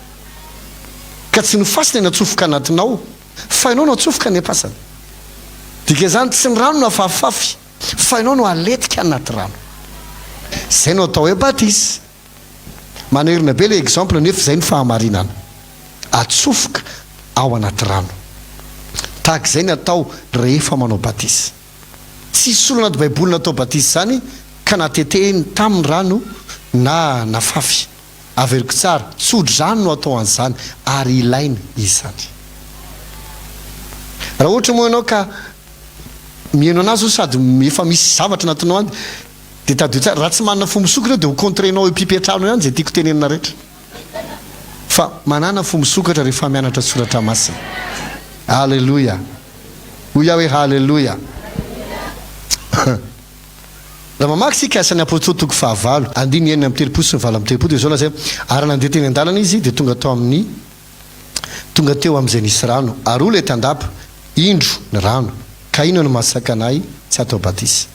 Ka tsy ny fasana no atsofoka anatinao, fa ianao no atsofoka any am-pasana. Dikan'izany, tsy ny rano no afafafy, fa ianao no aletika anaty rano. Izay no atao hoe batisa. Manerina be ilay exemple nefa izay no fahamarinana. Atsofoka ao anaty rano. Tahaka izay ny atao rehefa manao batisa. Tsisy olona anaty baiboly natao batisa izany ka natetehiny taminy rano na nafafy. Averiko tsara, tso-drano no atao an'izany ary ilaina izany. Raha ohatra moa ianao ka mihaino anazy zao sady efa misy zavatra anatinao any dia tadidio tsara, raha tsy manana fo misokatra dia ho contrer-nao eo am-pipetrahana eo ihany izay tiako tenenina rehetra. Fa manàna fo misokatra rehefa mianatra soratra masina. Aleloia! Hoy aho hoe Haleloia! Raha mamaky isika Asan'ny Apostoly toko fahavalo, andininy 36 sy ny 38 dia izao lazainy, Ary nandeha teny an-dalana izy, dia tonga tao amin'ny, tonga teo amin'izay nisy rano, ary hoy ilay tandapa, Indro ny rano, ka inona no mahasakana ahy tsy hatao batisa?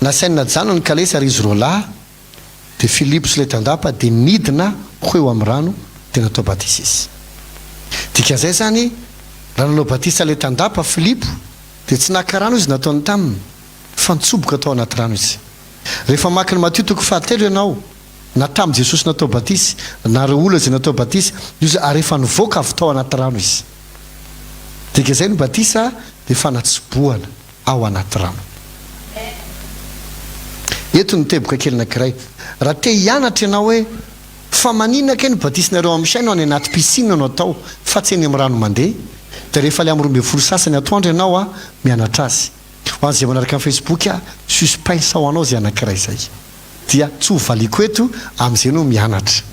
Nasainy najanona ny kalesy ary izy roalahy, Dia Filipo sy ilay tandapa dia nidina ho eo amin'ny rano dia natao batisa izy. Dikan'izay izany, raha nanao batisa ilay tandapa Filipo dia tsy naka rano izy nataony taminy fa nitsoboka tao anaty rano izy. Rehefa mamaky ny Matio toko fahatelo ianao, na tamin'i Jesosy natao batisa, na ireo olona izay natao batisa, dia izy ary efa nivoaka avy tao anaty rano izy. Dikan'izay ny batisa dia fanatsobohana. ao anaty rano. Eto ny teboka kely anankiray. Raha te hianatra ianao hoe fa maninona kay ny batisinareo amin'ny chaine any anaty piscine no atao fa tsy eny amin'ny rano mandeha dia rehefa ilay amin'ny 12 sasany atoandro ianao a mianatra azy. Ho an'izay manaraka ny facebook a suspense ho anao izay anankiray izay. Dia tsy ho valiako eto amin'izay ianao mianatra.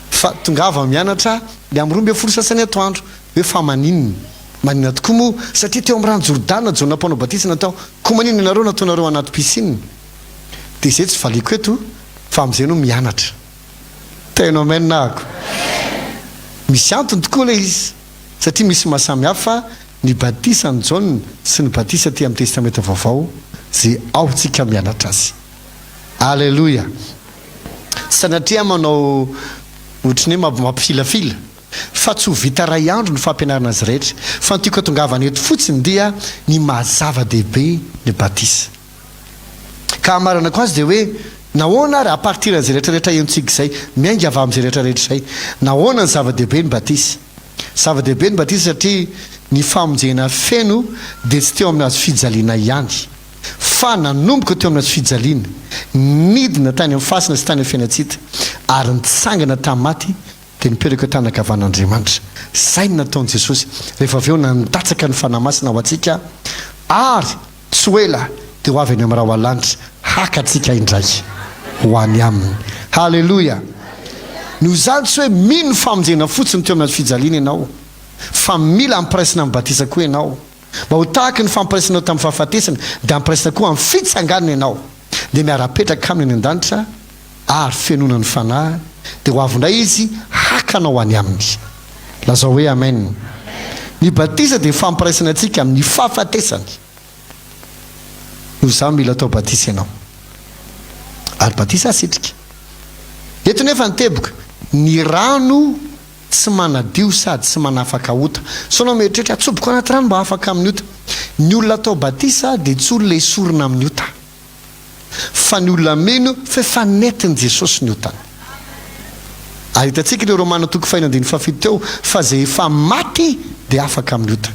Fa tongava mianatra ilay amin'ny 12 sasany atoandro hoe fa maninona. Maninona tokoa moa? Satria teo amin'ny rano Jordana Jaona mpanao batisa natao, koa maninona ianareo nataonareo anaty piscine? Dia izay tsy valiako eto fa amin'izay ianao mianatra. Teno amen ahako. Misy antony tokoa ilay izy satria misy maha samy hafa ny batisan'i Jaona sy ny batisa aty amin'ny Testamenta Vaovao izay ao tsika mianatra azy. Aleloia. Sanatria manao ohatry ny hoe mampifilafila. Fa tsy ho vita ray andro ny fampianarana azy rehetra, fa ny tiako hatongavana eto fotsiny dia ny maha zava-dehibe ny batisa. Ka hamaranako azy dia hoe, nahoana ary à partir an'izay rehetra rehetra henontsika izay, miainga avy amin'izay rehetra rehetra izay, nahoana no zava-dehibe ny batisa? Zava-dehibe ny batisa satria ny famonjena feno dia tsy teo amin'ny hazo fijaliana ihany, fa nanomboka teo amin'ny hazo fijaliana, nidina tany amin'ny fasana sy tany amin'ny fiainan-tsy hita, ary nitsangana tamin'ny maty Dia nipetraka eo tanan-kavan'Andriamanitra. Izay no nataon'i Jesosy, rehefa avy eo nandatsaka ny Fanahy Masina ho antsika, ary tsy ho ela dia ho avy any amin'ny rahona lanitra haka antsika indray ho any Aminy. Haleloia! Noho izany, tsy hoe mino ny famonjena fotsiny teo amin'ny hazo fijaliana ianao. Fa mila ampiraisina amin'ny batisa koa ianao. Mba ho tahaky ny fampiraisanao tamin'ny fahafatesana, dia ampiraisina koa amin'ny fitsanganana ianao. Dia miara-petraka aminy any an-danitra, ary fenoina ny Fanahy, dia ho avy indray Izy haka anao any Aminy. Lazao hoe, Amen. Ny batisa dia fampiraisana antsika amin'ny fahafatesany. Noho izany mila atao batisa ianao. Ary batisa asitrika. Eto nefa ny teboka, ny rano tsy manadio sady tsy manafaka ota. Sao anao mieritreritra, atsoboko anaty rano mba afaka amin'ny ota. Ny olona atao batisa dia tsy olona esorina amin'ny ota. Fa ny olona mino fa efa nentin'i Jesosy ny otany. Ary hitantsika ireo Romana toko faheno andininy fahafito teo fa izay efa maty dia afaka amin'ny ota.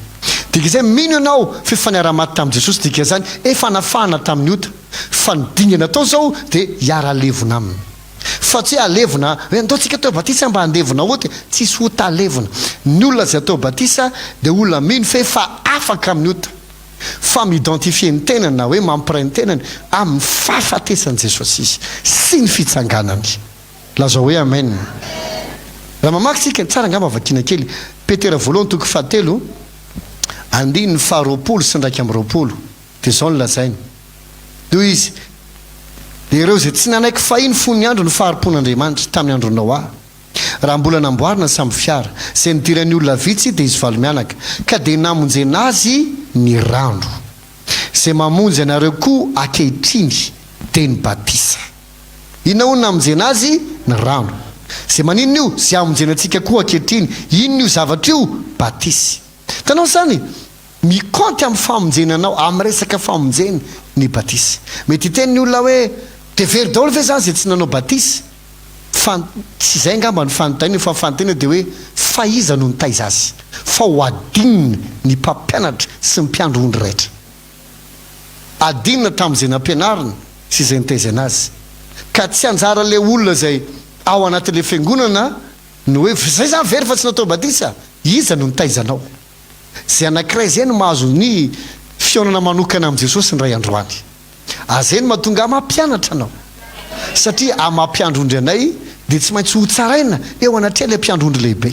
Dik'izay mino ianao fa efa niara-maty tamin'i Jesosy dik'izany efa nafahana tamin'ny ota. Fa ny dingana atao izao dia hiara-levona aminy. Fa tsy hoe alevina hoe andao tsika atao batisa mba handevona ota e. Tsisy ota alevina. Ny olona izay atao batisa dia olona mino fa efa afaka amin'ny ota. Fa mi-identifier ny tenany na hoe mampiray ny tenany amin'ny fahafatesan'i Jesosy izy sy ny fitsanganany. Lazao hoe Amen. Raha mamaky tsika, tsara angamba vakiana kely, Petera voalohany toko fahatelo, andininy faharoapolo sy 21, dia izao no lazainy. Dia hoy izy, Dia ireo izay tsy nanaiky fahiny fony andro ny fahari-pon'Andriamanitra, tamin'ny andron'i Noa, raha mbola namboarina ny sambo fiara, izay nidiran'ny olona vitsy, dia izy valo mianaka, ka dia namonjena azy ny rano. Izay mamonjy anareo koa ankehitriny, dia ny batisa. Inona hono namonjena azy? Ny rano. Izay maninona io? Izay hamonjena antsika koa ankehitriny. Inona io zavatra io? Batisy. Hitanao izany? Mi-compte amin'ny famonjena anao, amin'ny resaka famonjena, ny batisa. Mety hiteny ny olona hoe, dia very daholo ve izany izay tsy nanao batisa? Fa tsy izay angamba no fanontaniana fa ny fanontaniana dia hoe, fa iza no nitaiza azy? Fa ho adinony ny mpampianatra sy ny mpiandry ondry rehetra. Adinina tamin'izay nampianarina sy izay nitaizana azy. Ka tsy anjaran'ilay olona izay ao anatin'ilay fiangonana ny hoe, fa izay izany very fa tsy natao batisa? Iza no nitaiza anao? Izay anankiray izay no mahazo ny fihaonana manokana amin'i Jesosy indray androany. Ary izay no mahatonga ahy mampianatra anao. Satria amin'ny maha mpiandry ondry anay dia tsy maintsy hotsaraina eo anatrehan'ilay mpiandry ondry lehibe.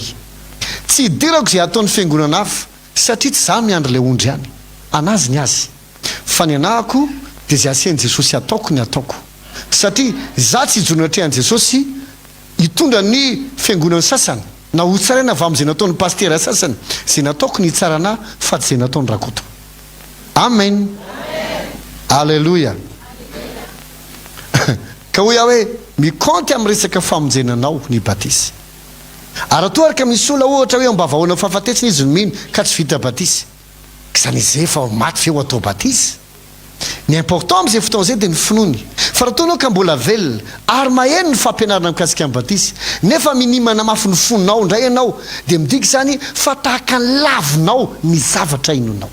Tsy idirako izay ataon'ny fiangonana hafa satria tsy izaho miandry ilay ondry any. An'azy ny azy. Fa ny anahako dia izay asain'i Jesosy ataoko ny ataoko. Satria izaho tsy hijoro anatrehan'i Jesosy hitondra ny fiangonan'ny sasany na hotsaraina avy amin'izay nataon'ny pasitera sasany, izay nataoko ny hitsarana ahy fa tsy izay nataon'i Rakoto. Amen! Aleloia! Ka hoy aho hoe, mi-compte amin'ny resaka famonjena anao ny batisa. Ary raha toa ary ka misy olona ohatra hoe eo am-bavahoan'ny fahafatesana izy no mino ka tsy vita batisa, Izany izay efa maty ve ho atao batisa? Ny important amin'izay fotoana izay dia ny finoany. Fa raha toa ianao ka mbola velona ary maheno ny fampianarana mikasika ny batisa, nefa minia manamafy ny fonao indray ianao, dia midika izany fa tahaka ny lavinao ny zavatra inoanao.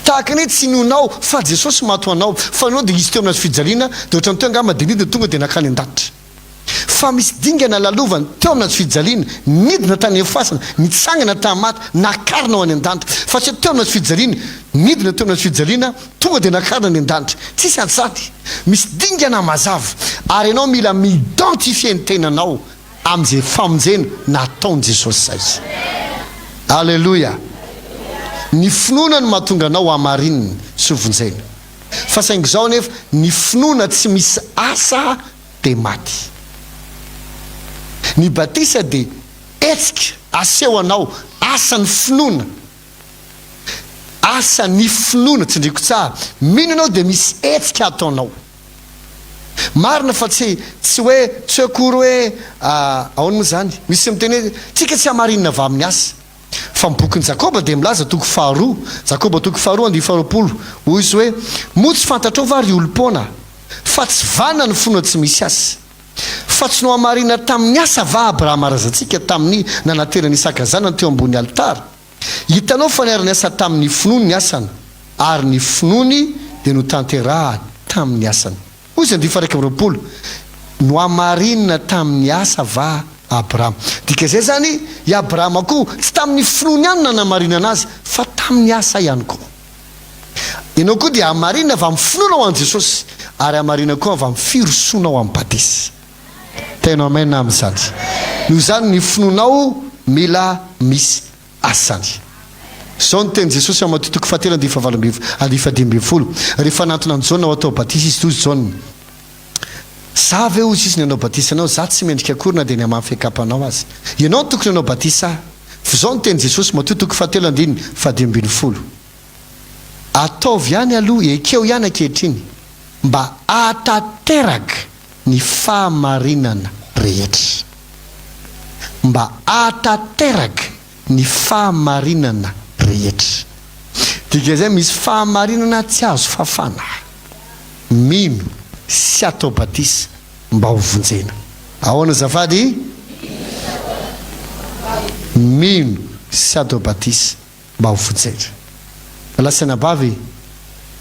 Tahaka ny hoe tsy inoanao fa Jesosy maty ho anao, fa ianao dia izy teo amin'ny hazofijaliana, dia ohatran'ny teo angamba dia nidina tonga dia nankany an-danitra. Fa misy dingana lalovany teo amin'ny hazofijaliana, nidina tany amin'ny fasana, nitsangana tamin'ny maty, nakarina ho any an-danitra. Fa tsy teo amin'ny hazofijaliana, nidina teo amin'ny hazofijaliana, tonga dia nakarina any an-danitra. Tsisy an'izany. Misy dingana mazava. Ary ianao mila mi-identifier ny tenanao amin'izay famonjena nataon'i Jesosy izay. Aleloia. Ny finoana no mahatonga anao hamarinina sy hovonjena. Fa saingy izao anefa, ny finoana tsy misy asa dia maty. Ny batisa dia hetsika aseho anao asan'ny finoana. Asan'ny finoana, tsindriko tsara. Mino ianao dia misy hetsika ataonao. Marina fa tsy tsy hoe tsy hoe akory hoe ahoana moa izany? Misy miteny hoe tsika tsy hamarinina avy amin'ny asa. Fa ny bokin'i Jakoba dia milaza, toko faharoa, Jakoba toko faharoa andininy faharoapolo, hoy izy hoe, Moa tsy fantatrao va, ry olom-poana, fa tsy vanona ny finoana tsy misy asa? Fa tsy nohamarina tamin'ny asa va Abrahama razantsika tamin'ny nanaterany Isaka zanany teo ambony alitara? Hitanao fa niara-niasa tamin'ny finoany ny asany, ary ny finoany dia notanterahany tamin'ny asany. Hoy izy andininy faha-21, Nohamarinina tamin'ny asa va Abrahama? Dika izay izany, i Abrahama koa, tsy tamin'ny finoany ihany no nanamarinana azy, fa tamin'ny asa ihany koa. Ianao koa dia hamarinina avy amin'ny finoanao an'i Jesosy, ary hamarinina koa avy amin'ny firosoanao amin'ny batisa. Tena Amen amin'izany. Noho izany, ny finoanao. Mila misy asany. Izao no tenin'i Jesosy ao Matio toko fahatelo andininy fahavalo ambin'ny andininy fahadimy 12, rehefa nantona an'i Jaona ho atao batisa izy, hoy Jaona, Za ve hozy izy ny hanao batisa anao, za tsy mendrika akory na dia ny hamafy akapanao aza. Ianao no tokony hanao batisa ahy. F'izao no tenin'i Jesosy, Matio toko fahatelo andininy fahadimy 12, Ataovy ihany aloha, ekeo ihany ankehitriny, mba hahatanteraka ny fahamarinana rehetra. Mba hahatanteraka ny fahamarinana rehetra. Dikan'izay misy fahamarinana tsy azo fafana. Mino sy atao batisa mba ho vonjena. Ahoana azafady? Mino sy atao batisa mba ho vonjena. Rahalahy sy anabavy,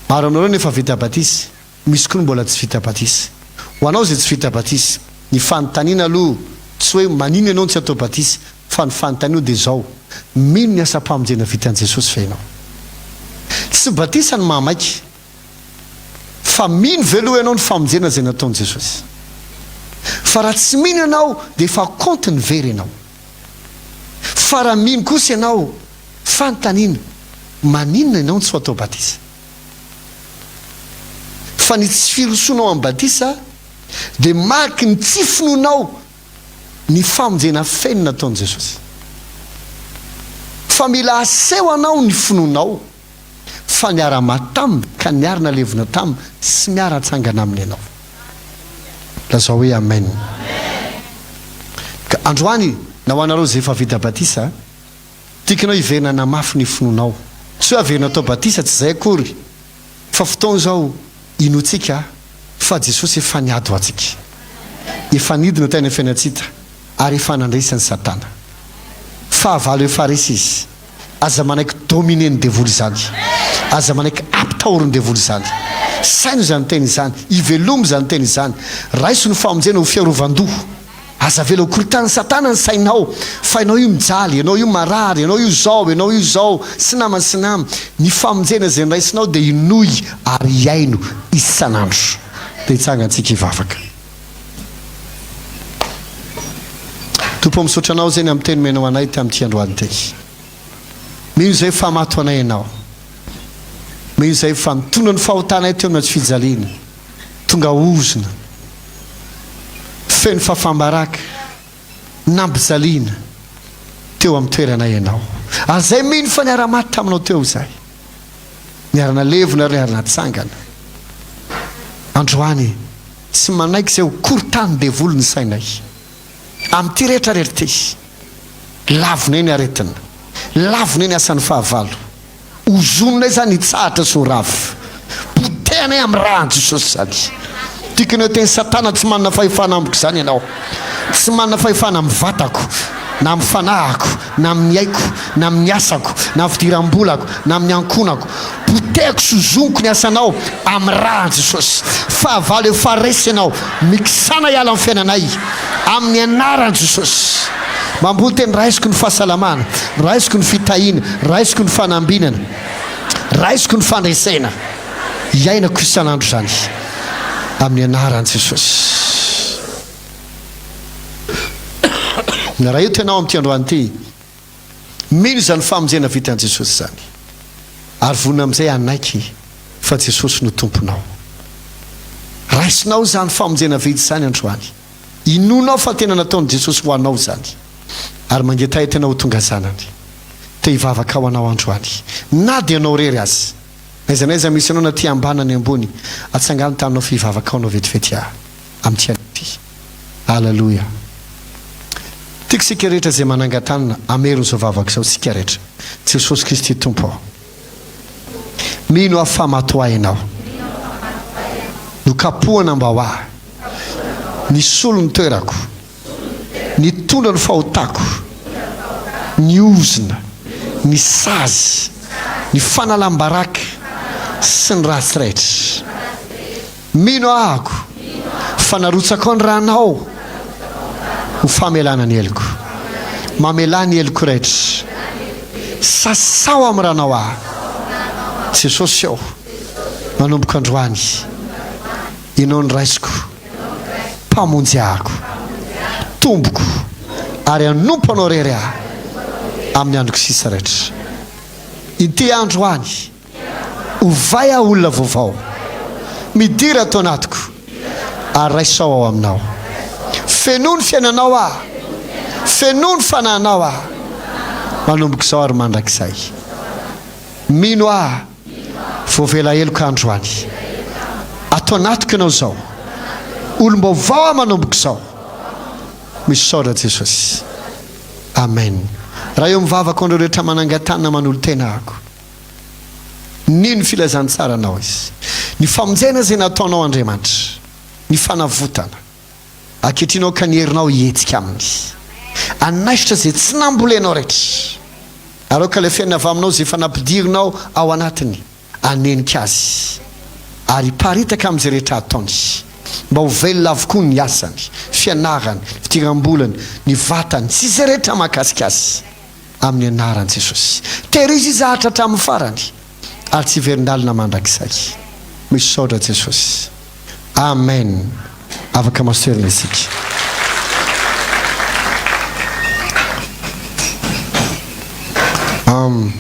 maro aminareo no efa vita batisa. Misy koa ny mbola tsy vita batisa. Ho anao izay tsy vita batisa, ny fanontaniana aloha tsy hoe maninona ianao no tsy atao batisa fa ny fanontaniana dia izao, mino ny asam-pamonjena vitan'i Jesosy ve ianao? Tsy batisa no mahamaika fa mino ve aloha ianao ny famonjena izay nataon'i Jesosy? Fa raha tsy mino ianao dia efa compte ny very ianao. Fa raha mino kosa ianao, fanontaniana, maninona ianao no tsy ho atao batisa? Fa ny tsy firosoanao amin'ny batisa dia mariky ny tsy finoanao ny famonjena feno nataon'i Jesosy. Fa mila aseho anao ny finoanao fa niara-maty taminy ka niara-nalevina taminy sy miara-tsangana aminy ianao. Lazao hoe Amen. Ka androany na ho anareo izay efa vita batisa, Tiako ianao hiverina hanamafy ny finoanao. Tsy hoe averina atao batisa, tsy izay akory, fa fotoana izao inoantsika fa Jesosy efa niady ho antsika. Efa nidina tany amin'ny fiainan-tsy hita ary efa nandresy an'i Satana. Fahavalo efa resy izy. Aza manaiky dominer-n'ny devoly izany. Aza manaiky ampitahorin'ny devoly izany. Saino izany teny izany. Ivelomy izany teny izany. Raiso ny famonjena ho fiarovan-doha. Aza avela ho korontanin'i Satana ny sainao fa ianao io mijaly, ianao io marary, ianao io izao, ianao io izao, sy namany sy nama. Ny famonjena izay noraisinao dia inoy ary iaino isan'andro. Dia hitsangantsika hivavaka. Tompo ô misaotra Anao izay ny amin'ny teny omenao anay tamin'ity androany ity. Mino izay fa maty ho anay Ianao. Mino izay fa nitondra ny fahotanay teo amin'ny hazofijaliana. Tonga ozona, feno fahafaham-baraka, nampijaliana teo amin'ny toeranay Ianao. Ary izay mino fa niara-maty taminao teo izahay, niara-nalevina ary niara-natsangana. Androany, tsy manaiky izay ho korontanin'ny devoly ny sainay. Amin'ity rehetra rehetra ity, lavonay ny aretina, lavonay ny asan'ny fahavalo. Ozoninay izany hitsahatra sy ho rava. Potehanay amin'ny ràn'i Jesosy izany. Tiako ianao hiteny Satana tsy manana fahefana amiko izany ianao. Tsy manana fahefana amin'ny vatako, na amin'ny fanahiko, na amin'ny aiko, na amin'ny asako, na amin'ny fidiram-bolako, na amin'ny ankohonako. Potehako sy ozoniko ny asanao amin'ny ràn'i Jesosy. Fahavalo efa resy ianao. Mikisana hiala amin'ny fiainanay amin'ny anaran'i Jesosy. Mamboly teny raisiko ny fahasalamana, raisiko ny fitahiana, raisiko ny fanambinana, raisiko ny fandresena. Iainako isan'andro izany amin'ny anaran'i Jesosy. Raha eto ianao amin'ity androany ity, Mino izany famonjena vitan'i Jesosy izany ary vonona amin'izay hanaiky fa Jesosy no Tomponao. Raisinao izany famonjena vita izany androany. Inoanao fa tena nataon'i Jesosy ho anao izany ary mangetaheta ianao ho tonga zanany. Te hivavaka ho anao androany na dia ianao irery aza. N'aiza n'aiza misy anao na aty ambany na any ambony, atsangano ny tananao fa hivavaka ho anao vetivety aho amin'ity anio ity. Aleloia. Tiako isika rehetra izay manangan-tanana hamerina izao vavaka izao isika rehetra. Jesosy Kristy Tompo ô. Mino aho fa maty ho ahy Ianao. Nokapohana mba ho ahy. Nisolo ny toerako. Nitondra ny fahotako. Ny ozona, ny sazy, ny fanalam-baraka sy ny ratsy rehetra. Mino ahako fa narotsakao ny ranao ho famelana ny heloko. Mamelà ny heloko rehetra. Sasao amin'ny ranao aho. Jesosy ô, manomboka androany, Ianao no raisiko, Mpamonjy ahako, Tompoko, ary hanompo Anao irery aho. Amin'ny androko sisa rehetra. Ity andro any. Ovay aho olona vaovao. Midira ato anatiko. Ary raisao ao aminao. Fenoy ny fiainanao aho. Fenoy ny fanahinao aho. Manomboka izao ary mandrakizay. Mino aho. Voavela heloka androany. Ato anatiko ianao izao. Olom-baovao aho manomboka izao. Misaotra Jesosy. Amen. Raha eo mivavaka ho an'ireo rehetra manangan-tanana manolo-tena ahako. Nino ny filazantsaranao izy. Ny famonjena izay nataonao Andriamanitra. Ny fanavotana. Ankehitriny aoka ny herinao hihetsika aminy. Hanaisotra izay tsy nambolenao rehetra. Ary aoka ilay fiainana avy aminao izay efa nampidirinao ao anatiny hanenika azy. Ary hiparitaka amin'izay rehetra ataony. Mba ho velona avokoa ny asany, fianarany, fidiram-bolany, ny vatany, sy izay rehetra mahakasika azy. Amin'ny anaran'i Jesosy. Tehirizo izy haharitra hatramin'ny farany, ary tsy hiverin-dalana mandrakizay. Misaotra Jesosy. Amen afaka maserina isika. Am.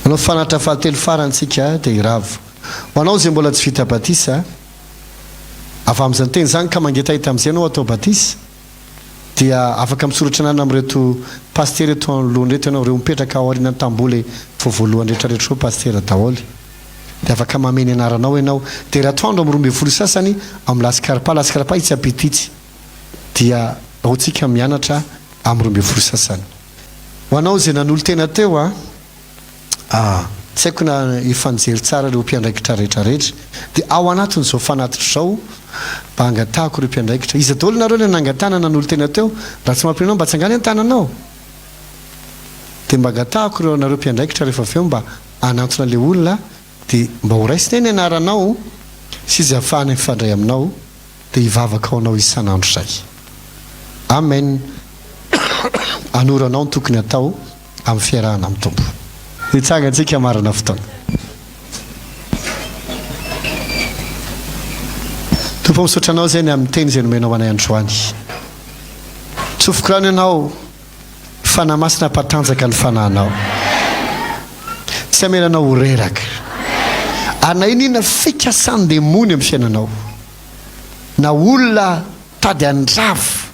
Hanao fanatitra fahatelo farany tsika dia hirava. Ho anao izay mbola tsy vita batisa, avy amin'izany teny izany ka mangetaheta amin'izay ianao atao batisa, dia afaka misoratra anarana amin'ireto pasitera eto anoloana ireto ianao, ireo mipetraka ao aorianan'ny tamboho ilay vao voalohany rehetra rehetra ireo pasitera daholo. Dia afaka mamehy ny anaranao ianao. Dia raha atoandro amin'ny 12 sasany ao amin'ny Lascarpa, Lascarpa itsy ampita itsy, dia ao tsika mianatra amin'ny 12 sasany. Ho anao izay nanolo-tena teo a, ah, tsy haiko na efa nijery tsara ireo mpiandraikitra rehetra rehetra. Dia ao anatin'izao fanatitra izao, mba angatahako ireo mpiandraikitra. Iza daholo nareo ilay nangatahana nanolo-tena teo? Raha tsy mampino anao mba tsangano ny tananao. Dia mba angatahako ireo anareo mpiandraikitra rehefa avy eo mba hanantona ilay olona dia mba ho raisina ny anaranao sy izay ahafahana mifandray aminao dia hivavaka ho anao isan'andro izay. Amen. Hanoro anao ny tokony hatao amin'ny fiarahana amin'ny Tompo. Hitsanga antsika marina fotoana. Tompo misaotra anao izay ny amin'ny teny izay nomenao anay androany. Tsofiko rano ianao. Fanahy Masina hampatanjaka ny fanahinao. Tsy hamela anao ho reraka. Ary na inona inona fikasan-demony amin'ny fiainanao, na olona tady handrava,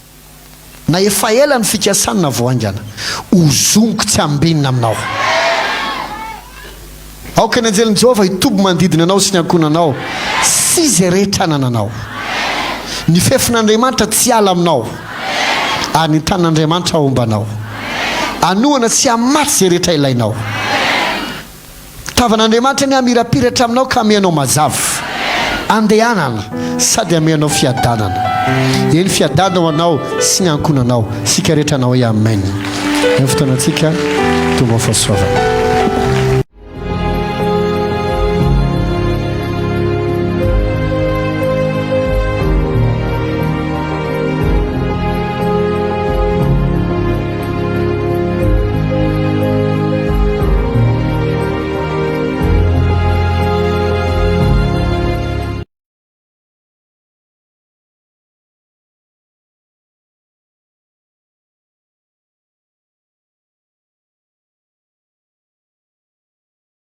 na efa ela ny fikasany na vao haingana, hozoniko tsy hambinina aminao. Aoka ny anjelin'i Jehovah hitoby manodidina anao sy ny ankohonanao sy izay rehetra anananao. Ny fefin'Andriamanitra tsy hiala aminao, ary ny tanan'Andriamanitra homba anao. Hanohana sy hamatsy izay rehetra ilainao. Tavan'Andriamanitra anie hamirapiratra aminao ka hamehy anao mazava. Andehanana sady hamehy anao fiadanana. Eny, fiadanana ho anao sy ny ankohonanao. Isika rehetra hanao hoe Amen. Eo fotoanantsika, Tompo fahasoavana.